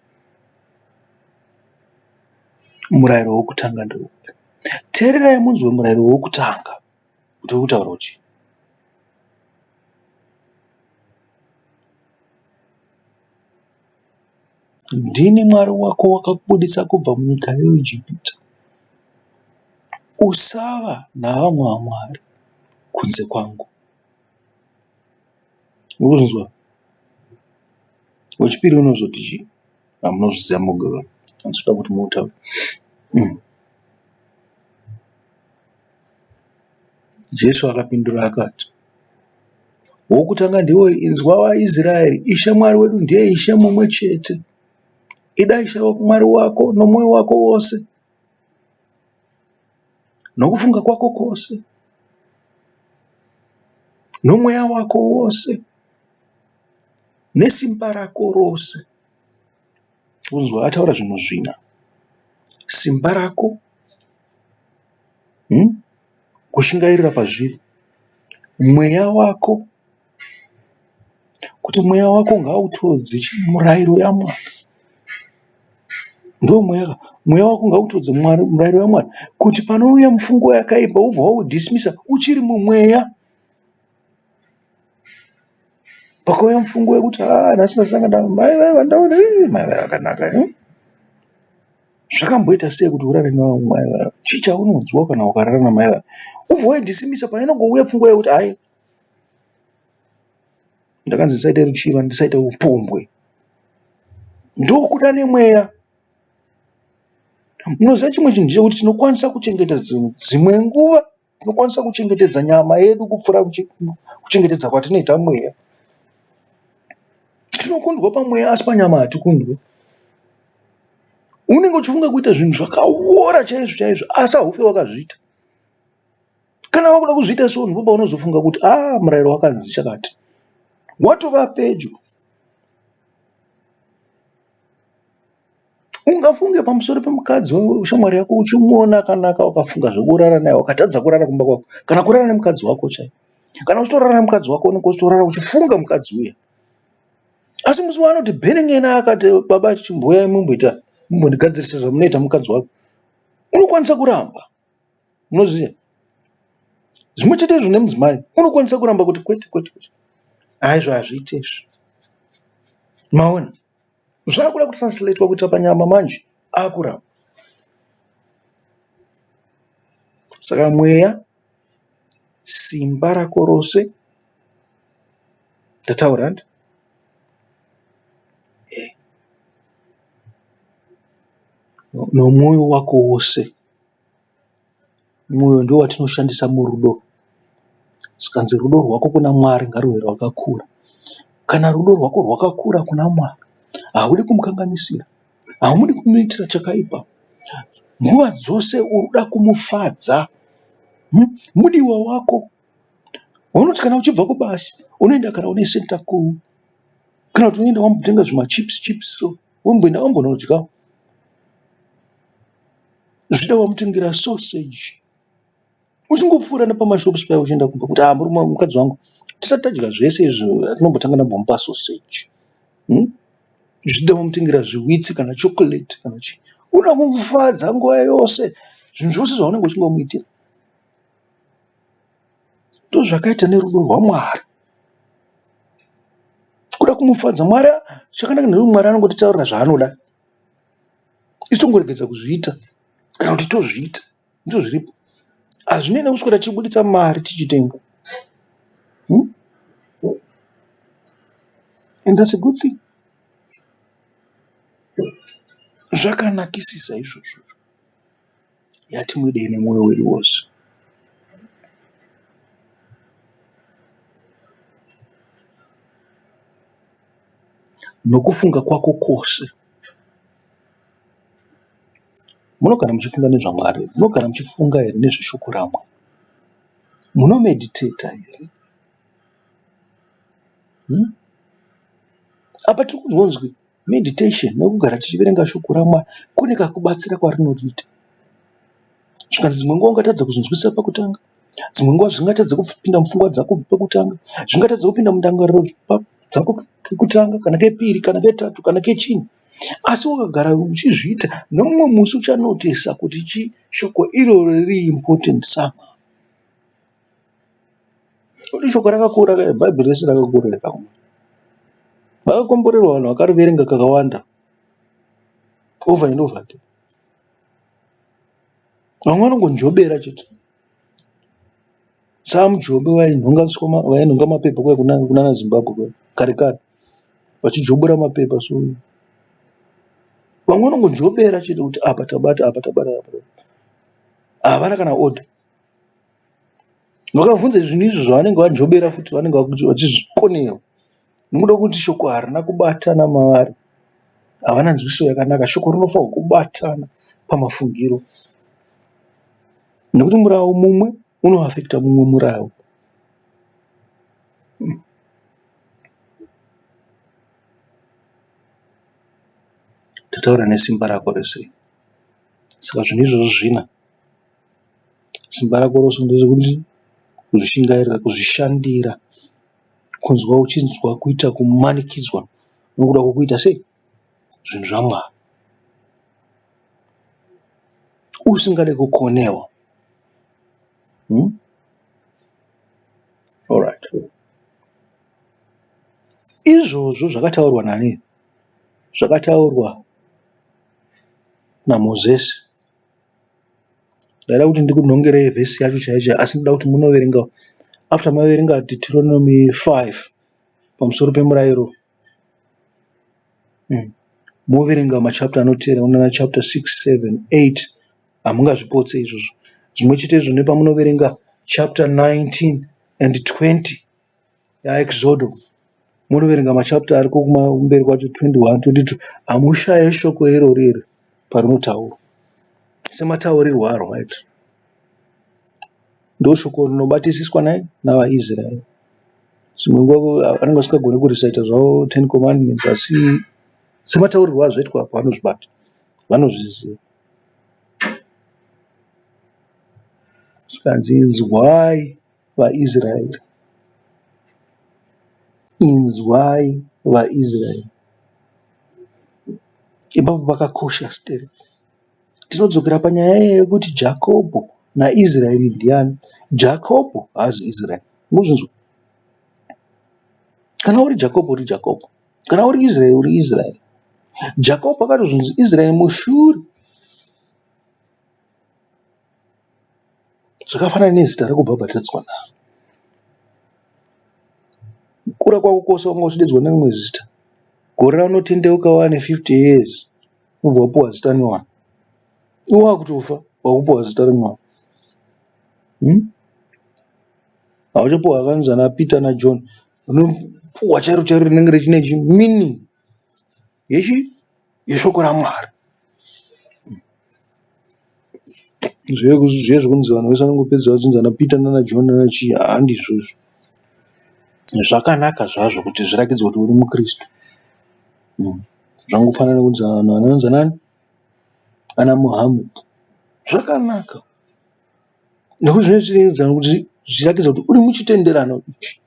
murayiro wokutanga ndeupi teererai munzwe murayiro wokutanga kuti uri kutaura kuti Ndini Mwari wako wakakubudisa kubva munyika yeIjipita. Usava navamwe vamwari kunze kwangu. Urikuzvinzwa? Wechipiri unozoti chii? Hamunozviziva moga handisi kuda kuti muutaure. Jesu akapindura akati, Wokutanga ndiwo inzwa vaIsraeri, Ishe Mwari wedu ndiye Ishe mumwe chete. Ida Ishe Mwari wako nomwoyo wako wose, nokufunga kwako kwose, nomweya wako wose, nesimba rako rose. Unzwa ataura zvinhu zvina. Simba rako, Kushingairira pazviri. Mweya wako, kuti mweya wako ngautodze murayiro yaMwari. Ndomweya ka, mweya wako ngautodze murayiro yaMwari kuti panouya mufungo yakaipa wobva waudhismisa uchiri mumweya. Pakauya mufungo wekuti haa nhasi ndasangana namai vaya vandaona ii mai vaya vakanaka ii. Zvakamboita sei kuti urare namai vaya? Chii chaunonzwa kana ukarara namai vaya? Wobva waidhisimisa painongouya pfungwa yekuti hayi ndakanzi ndisaite ruchiva, ndisaite upombwe. Ndokuda nemweya. Munoziva chimwe chinhu chekuti tinokwanisa kuchengeta dzimwe nguva tinokwanisa kuchengetedza nyama yedu kupfuura kuchengetedza kwatinoita mweya. Tinokundwa pamweya asi panyama hatikundwi. Unenge uchifunga kuita zvinhu zvakaora chaizvo chaizvo asi haufe wakazviita. Kana wakuda kuzviita so ndipo paunozofunga kuti ah murayiro wakanzi chakati. Watova pedyo. Ungafunge pamusoro pemukadzi weshamwari yako uchimuona akanaka ukafunga zvekurara naye ukatadza kurara kumba kwako kana kurara nemukadzi wako chaiye. Kana uchitorara nemukadzi wako unenge uchitorara uchifunga mukadzi uya. Asi musi waanoti bhenen'ene akati baba chimbouyai mumboita mumbondigadzirisa zvamunoita mukadzi wako unokwanisa kuramba. Munoziva zvimwe chete izvo nemudzimai unokwanisa kuramba kuti kwete kwete kwete haizvo hazviite izvi. Maona? Zvakuda kutranslatewa kuita panyama manje akuramba. Saka mweya simba rako rose ndataura handi eh. Nomwoyo wako wose. Mwoyo ndiwo watinoshandisa murudo. Zvikanzi rudo rwako kuna Mwari ngaruve rwakakura. Kana rudo rwako rwakakura kuna Mwari haudi kumukanganisira, haudi kumuitira chakaipa. Nguva dzose uri kuda kumufadza. Mudiwa wako unoti kana uchibva kubasa unoenda kana une center cool kana kuti unoenda wambotenga zvimachips chips so womboenda wambonodya. Zvida wamutengera sausage uchingopfuura nepamashops paya uchienda kumba kuti ah murume mukadzi wangu tisati tadya zvese izvi tinombotanga ndambomupa sausage. Zvida wamutengera zviwitsi kana chocolate kana chii. Unoda kumufadza nguva yose zvinhu zvose zvaunenge uchingomuitira. Ndozvakaita nerudo rwaMwari. Kuda kumufadza Mwari chakanaka ndechekuti Mwari anongotitaurira zvaanoda. Isu tongoregedza kuzviita kana kuti tozviita ndizvo zviripo. Hazvinei nekuswera tichibuditsa mari tichitenga. And that's a good thing. Zvakanakisisa izvozvo. Ngatimudei nemwoyo wedu wose. Nokufunga kwako kwose. Munogara muchifunga nezvaMwari here? Munogara muchifunga here nezveshoko raMwari? Munomedhiteta here? Apa tiri kunzwa kunzi meditation nekugara tichiverenga shoko raMwari kune kakubatsira kwarinoita. Zvikanzi dzimwe nguva ungatadza kuzvinzwisisa pakutanga, dzimwe nguva zvingatadza kupinda mupfungwa dzako pekutanga, zvingatadza kupinda mundangariro dzako kekutanga kana kepiri kana ketatu kana kechina. Asi ukagara uchizviita nemumwe musi uchanotisa kuti chii shoko iroro riri important somehow. Kuti shoko rakakura bhaibheri rese rakakura vakakomborerwa vanhu vakariverenga kakawanda over and over again. Vamwe vanongonjobera chete. SaMujobe vainhonga mapepa kuya kunana Zimbabwe kuya kare kare vachijobora mapepa so. Vamwe vanongonjobera chete kuti apa tabata apa tabata apa tabata. Havana kana order. Vakabvunza zvinhu izvi zvavanenge vajobera futi vanenge vachizvikonewa nekuda kwekuti shoko harina kubatana mavari. Havana nzwisiso yakanaka. Shoko rinofanirwa kubatana pamafungiro nekuti murawo mumwe unoafekita mumwe murawo. Tataura nesimba rako rese. Saka zvinhu izvozvo zvina. Simba rako rose nderekuti kuzvishingairira, kuzvishandira, kunzwa uchinzwa kuita kumanikidzwa nokuda kwekuita sei? Zvinhu zvaMwari. Usingade kukonewa. Alright. Izvozvo zvakataurwa nani? Zvakataurwa naMozisi. Ndaida kuti ndikunhongerei vhesi yacho chaiyo chaiyo asi ndoda kuti munoverenga after maverenga Deuteronomy 5 pamusoro pemurairo. Moverenga machapter anoteera kunana chapter 6, 7, 8 hamungazvipotse izvozvo. Zvimwe chetezvo nepamunoverenga chapter 19 and 20 yaExodo monoverenga machapter ariko kumberi kwacho 21, 22 hamushaye shoko irori iri parinotaurwa semataurirwo aro aita. Ndoshoko rinobatisiswa nai navaIsraeri. Dzimwe nguva vanenge vasingagoni kureciter zvavo Ten Commandments asi semataurirwo azvaitwa apa vanozvibata, vanozviziva. Zvikanzi inzwai vaIsraeri, inzwai vaIsraeri. Ipapo pakakosha stereki. Tinodzokera panyaya iya yekuti Jakobho naIsraeri ndiani. Jakobho haazi Israeri. Muzvinzwa? Kana uri Jakobho uri Jakobho. Kana uri Israeri uri Israeri. Jakobho akatozonzi Israeri mushure. Zvakafanana nezita rekubhabhatidzwa naro. Kukura kwako kwose wanga uchidaidzwa nerimwe zita. Gore raunotendeuka wane 50 years wobva wapuwa zita nyowani. Iwe wakutofa wakupuwa zita rinyowani. Hmm? Hauchapuwa akanzi ana Peter naJohn. Unopuwa chairo chairo rinenge richine meaning yechi yeshoko raMwari. Zviye zvekunzi vanhu vese vanongopedza vachinzi ana Peter nana John nana chii handizvo izvo. Zvakanaka zvazvo kuti zvirakidze kuti uri muKristu. Zvangofanana nekunzi vanhu vanonzi anani? Ana Muhammad. Zvakanaka nekuti zvinotiratidza kuti zvichiratidza kuti uri muchitenderano ichi.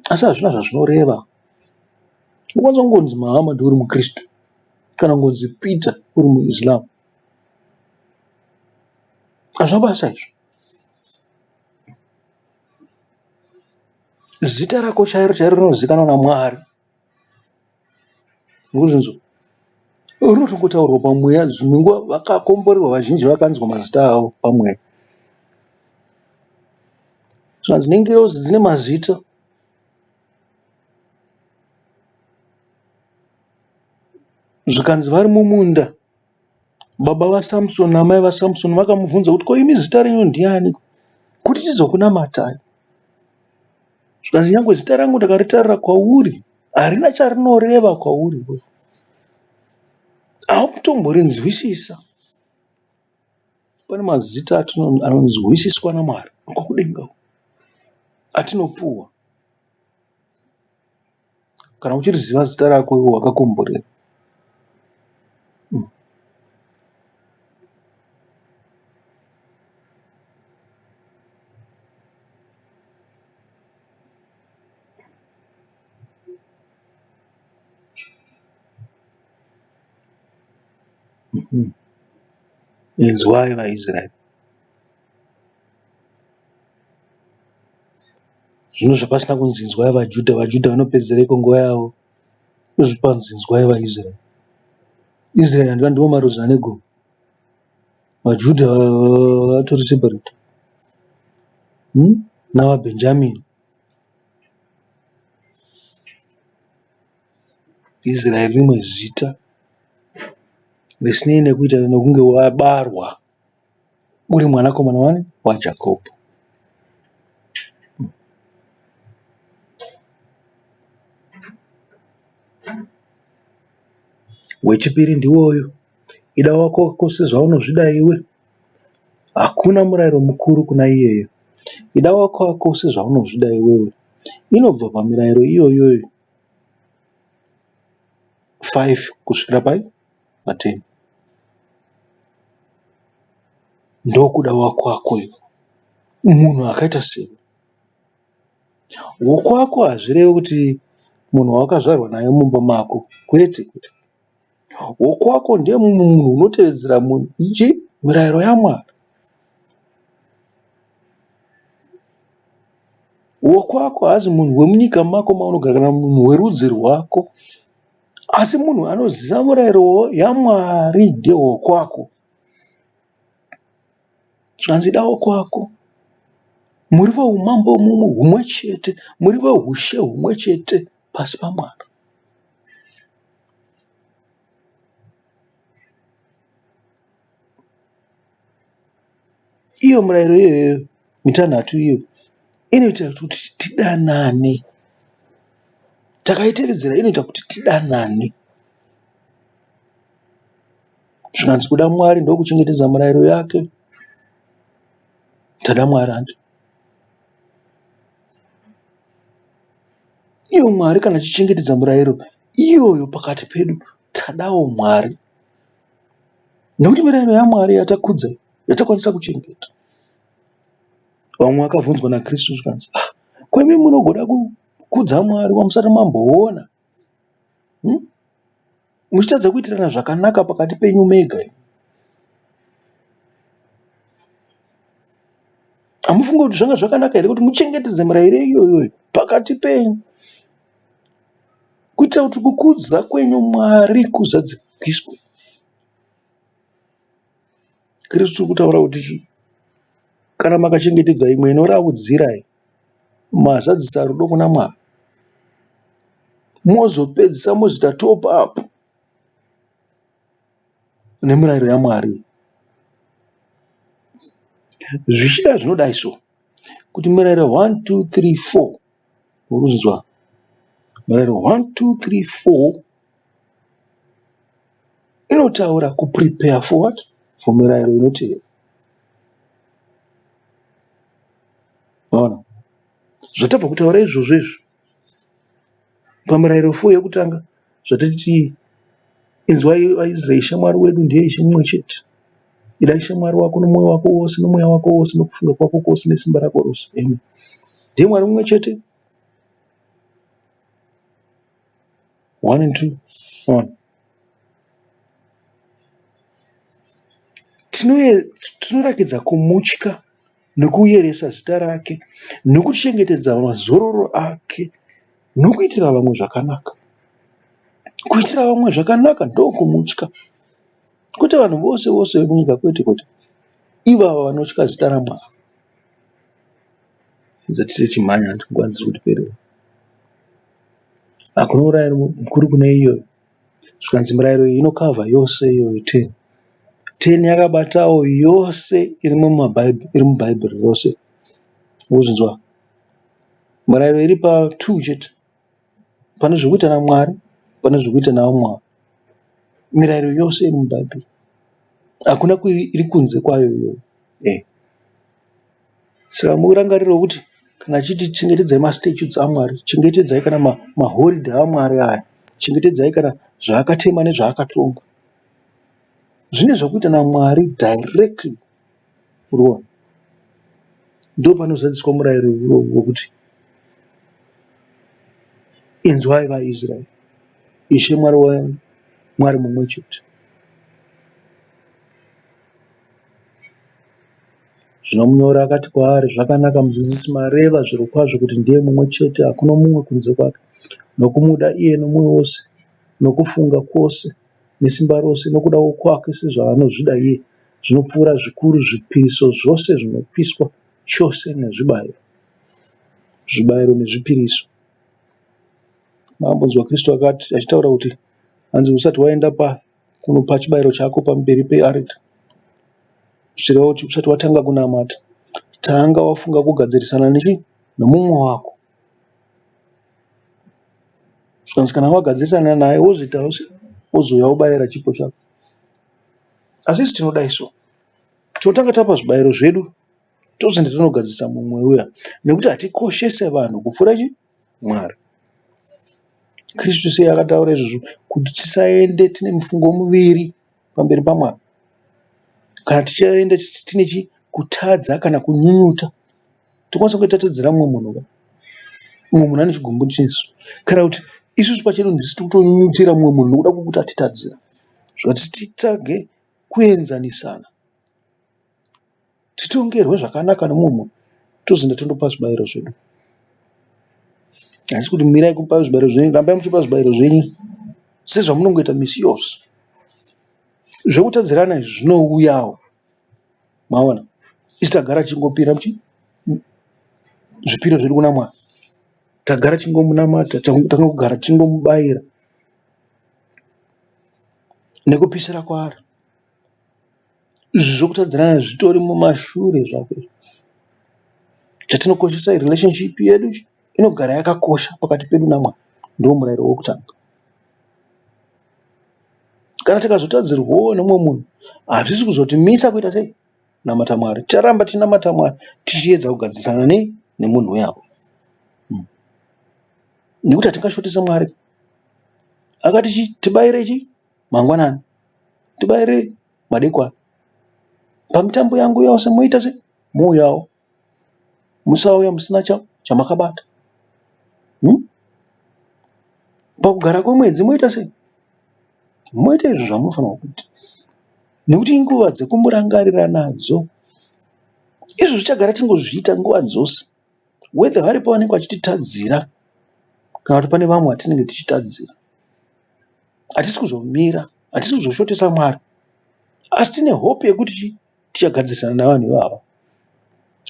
Asi hazvina zvazvinoreva. Unokwanisa kungonzi Muhammad uri muKristu kana kungonzi Peter uri muIslam. Hazvina basa izvo. Zita rako chairo chairo rinozikanwa naMwari. Murikuzvinzwa? Rinotongotaurwa pamweya dzimwe nguva vakakomborerwa vazhinji vakanzwa mazita avo pamweya. Zvanzi nengirozi dzine mazita. Zvikanzi vari mumunda baba vaSamson naamai vaSamson vakamubvunza kuti ko imi zita renyu ndiani kuti tizokunamatai. Zvikanzi nyangwe zita rangu ndakaritarira kwauri harina charinoreva kwauri iwewe. Hautomborinzwisisa. Pane mazita anonzwisiswa naMwari kudenga uko atinopuwa. Kana uchiriziva zita rako iwe wakakomborerwa. Inzwai vaIsraeri. Zvino zvapasina kunzi inzwai vaJudha, vaJudha vanopedzereiko nguva yavo kuzvipanzi inzwai vaIsraeri. Israeri handika ndiwo marudzi ane gumi. VaJudha vatori separate navaBhenjamini. Israeri rimwe zita risinei nekuita nokunge wabarwa uri mwanakomana wani waJakobho. Wechipiri ndiwoyu, ida wako sezvaunozvida iwe. Hakuna murayiro mukuru kuna iyeyo. Ida wako sezvaunozvida iwewe. Inobva pamirayiro iyoyoyo 5 kusvikira pai? Pa 10. Ndokuda wakwako iwe. Munhu akaita sewe. Wokwako hazvirevi kuti munhu wawakazvarwa naye mumba mako. Kwete kwete. Wokwako ndiye munhu unotevedzera chii? Mirayiro yaMwari. Wokwako haazi munhu wemunyika mako maunogara kana munhu werudzi rwako. Asi munhu anoziva mirayiro yaMwari ndiye wokwako. Zvanzi ida wokwako. Muri veumambo humwe chete, muri vehushe humwe chete pasi paMwari. Iyo murayiro iyoyo mitanhatu iyo inoita kuti tidanane. Takaitevedzera inoita kuti tidanane. Zvikanzi kuda Mwari ndokuchengetedza murayiro yake. Tada Mwari hanti. Iyo Mwari kana achichengetedza murayiro iyoyo pakati pedu tadawo Mwari. Nekuti mirayiro yaMwari yatakudza yatakwanisa kuchengeta. Vamwe vakabvunzwa naKristu zvikanzi, ah, ko imi munogoda kukudza Mwari wamusati mamboona? Hmm? Muchitadza kuitirana zvakanaka pakati penyu mega. Hamufungi kuti zvanga zvakanaka here kuti muchengetedze mirayiro iyoyo pakati penyu kuitira kuti kukudza kwenyu Mwari kuzadzikiswe? Kristu kutaura kuti chii? Kana makachengetedza imwe inoraudzira iyi, mazadzisa rudo kuna Mwari. Mozopedzisa mozoita top up nemurayiro yaMwari. Zvichida zvinodai so kuti murayiro 1 2 3 4 urunzwa murayiro 1 2 3 4 inotaura kuprepare for what for mirayiro inotevera. Maona zvatabva kutaura izvozvo izvo pamurayiro 4 yekutanga zvatiti inzwai vaIsraeri Ishe Mwari wedu ndiye Ishe mumwe chete. Ida Ishe Mwari wako nomwoyo wako wose nomweya wako wose nokufunga kwako kwose nesimba rako rose. Amen. Ndiye Mwari mumwe chete. 1 and 2. 1. Tinorakidza kumutya nokuyeresa zita rake nokuchengetedza mazororo ake nokuitira vamwe zvakanaka. Kuitira vamwe zvakanaka ndokumutya. Kwete vanhu vose vose vemunyika kwete kwete. Ivava vanotya zita raMwari. Dzatichimhanya hanti nguva dziri kutiperera. Hakuna murayiro mukuru kune iyoyo. Zvikanzi mirayiro iyi inokavha yose iyoyo ten. Ten yakabatawo yose iri muBhaibheri rose. Urikuzvinzwa? Mirayiro iri patwo chete. Pane zvekuita naMwari, pane zvekuita navamwe. Mirayiro yose iri muBhaibheri. Hakuna iri kunze kwayo iyoyo. Saka murangariro wekuti kana achiti chengetedzai mastatutes aMwari, chengetedzai kana mahoridhe aMwari aya, chengetedzai kana zvaakatema nezvaakatonga. Zvine zvekuita naMwari directly. Urikuona? Ndopanozadziswa murayiro iwowo wekuti inzwai vaIsraeri, Ishe Mwari wenyu Mwari mumwe chete. Zvino munyori akati kwaari, Zvakanaka mudzidzisi, mareva zvirokwazvo kuti ndiye mumwe chete, hakuna mumwe kunze kwake, nokumuda iye nomwoyo wose, nokufunga kwose, nesimba rose, nokudawo kwake sezvaanozvida iye, zvinopfuura zvikuru zvipiriso zvose zvinopiswa chose nezvibayiro. Zvibayiro nezvipiriso. Makambonzwa Kristu akati achitaura kuti hanzi usati waenda pa kunopa chibayiro chako pamberi pearita zvichireva kuti usati watanga kunamata tanga wafunga kugadzirisana nechi nomumwe wako. Zvikanzi kana wagadzirisana naye wozoita wozouya wobayira chipo chako. Asi isu tinodai so tinotanga tapa zvibayiro zvedu tozoenda tonogadzirisa mumwe uya nekuti hatikoshese vanhu kupfuura chi Mwari. Kristu sei akataura izvozvo kuti tisaende tine mifungo miviri pamberi paMwari. Kana tichaenda tine chi kutadza kana kunyunyuta tokwanisa kunge tatadzira mumwe munhu ka mumwe munhu ane chigumbu nesu kana kuti isusu pachedu ndisu tiri kutonyunyutira mumwe munhu nekuda kwekuti atitadzira. Zvikati titsvage kuenzanisana titongerwe zvakanaka nemumwe munhu tozoenda tondopa zvibayiro zvedu. Handisi kuti mirai kupa zvibayiro zvenyu, rambai muchipa zvibayiro zvenyu sezvamunongoita misi yose. Zvekutadzirana izvi zvinouyawo maona isu tagara tichingopira zvipiro zvedu kuna Mwari. Tagara tichingomunamata, tangogara tichingomubayira nekupisira kwaari. Izvi zvokutadzirana zvitori mumashure zvako izvi. Chatinokoshesa irelationship yedu inogara yakakosha pakati pedu naMwari. Ndomurayiro wokutanga. Kana tikazotadzirwawo nemumwe munhu, hazvisi kuzotimisa kuita sei? Kunamata Mwari. Ticharamba tichinamata Mwari tichiedza kugadzirisana nei? Nemunhu uya. Nekuti hatingashotese Mwari. Akati chi tibayire chi mangwanani, tibayire madekwana. Pamitambo yangu yose moita sei? Mouyawo. Musauya musina chamakabata. Pakugara kwemwedzi moita sei? Moita izvo zvamunofanirwa kuita. Nekuti inguva dzekumurangarira nadzo. Izvo zvichagara tingozviita nguva dzose. Whether varipo vanenge vachititadzira kana kuti pane vamwe vatinenge tichitadzira. Hatisi kuzomira, hatisi kuzoshotesa Mwari. Asi tine hope yekuti chii? Tichagadzirisana navanhu ivava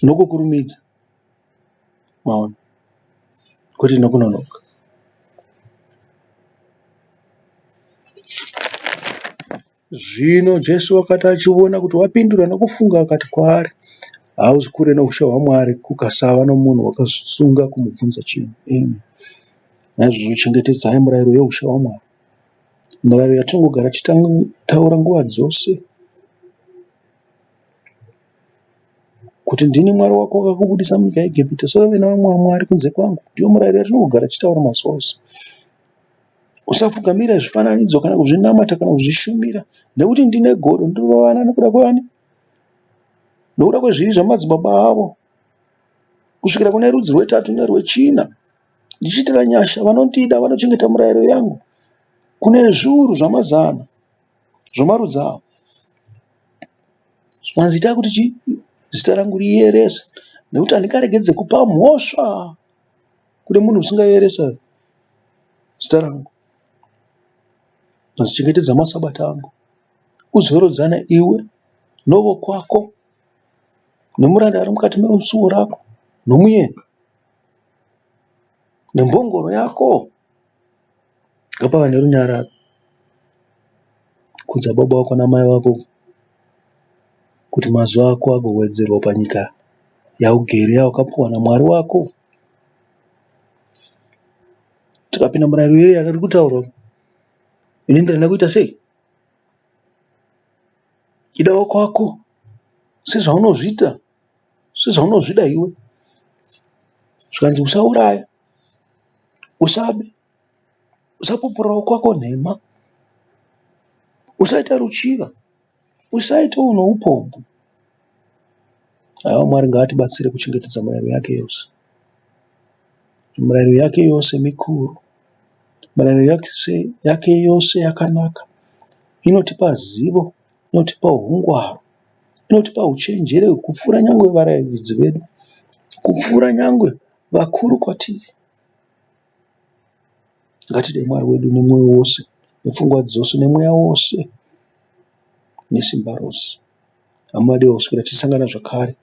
nokukurumidza. Maona? Kwete nokunonoka. Zvino Jesu wakati achivona kuti wapindura nokufunga, akati kwaari, Hauzi kure noushe hwaMwari, kukasava nomunhu wakatsunga kumubvunza chinhu. Amen. Naizvozvo chengetedzai murayiro yeushe hwaMwari, murayiro yatinongogara tichitaura nguva dzose, kuti ndini Mwari wako wakakubudisa munyika yeEgipita, usave navamwe vamwari kunze kwangu. Ndiyo murayiro yatinongogara tichitaura mazuva ose. Usapfugamira zvifananidzo kana kuzvinamata kana kuzvishumira nekuti ndine godo ndinovana nekuda kwevani? Nekuda kwezvivi zvamadzibaba avo kusvikira kune rudzi rwetatu nerwechina ndichiitira nyasha vanondida vanochengeta murayiro yangu kune zviuru zvamazana zvemarudzi avo. Zvikanzi ita kuti chii? Zita rangu riyerese nekuti handingaregedze kupa mhosva kune munhu usingayeresa zita rangu. Chengetedza masabata angu uzorodzane iwe novokwako nomuranda ari mukati mesuo rako nomueni nembongoro yako. Ngapave nerunyararo. Kudza baba vako namai vako kuti mazuva ako agowedzerwa panyika yaugere yawakapiwa naMwari wako. Tikapinda murayiro iyoyo iri kutaurwa inoenderana nekuita sei? Ida wako sezvaunozviita, sezvaunozvida iwe. Zvikanzi usauraya, usabe, usapupurira kwako nhema, usaita ruchiva, usaitawo noupombwe. Haiwa Mwari ngaatibatsire kuchengetedza mirayiro yake yose. Mirayiro yake yose mikuru. Mirayiro yake yose yakanaka. Inotipa zivo, inotipa hungwaru, inotipa huchenjeri kupfuura nyangwe varairidzi vedu, kupfuura nyangwe vakuru kwatiri. Ngatidei Mwari wedu nemwoyo wose, nepfungwa dzose, nemweya wose, nesimba rose. Hama vadiwa kusvikira tichisangana zvakare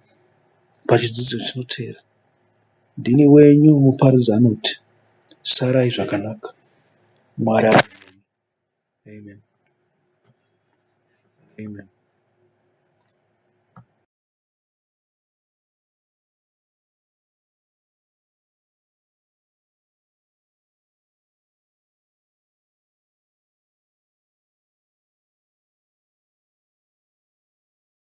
pachidzidzo chinoteera. Ndini wenyu muparidzi anoti sarai zvakanaka. Mwari ave nemi. Amen. Amen.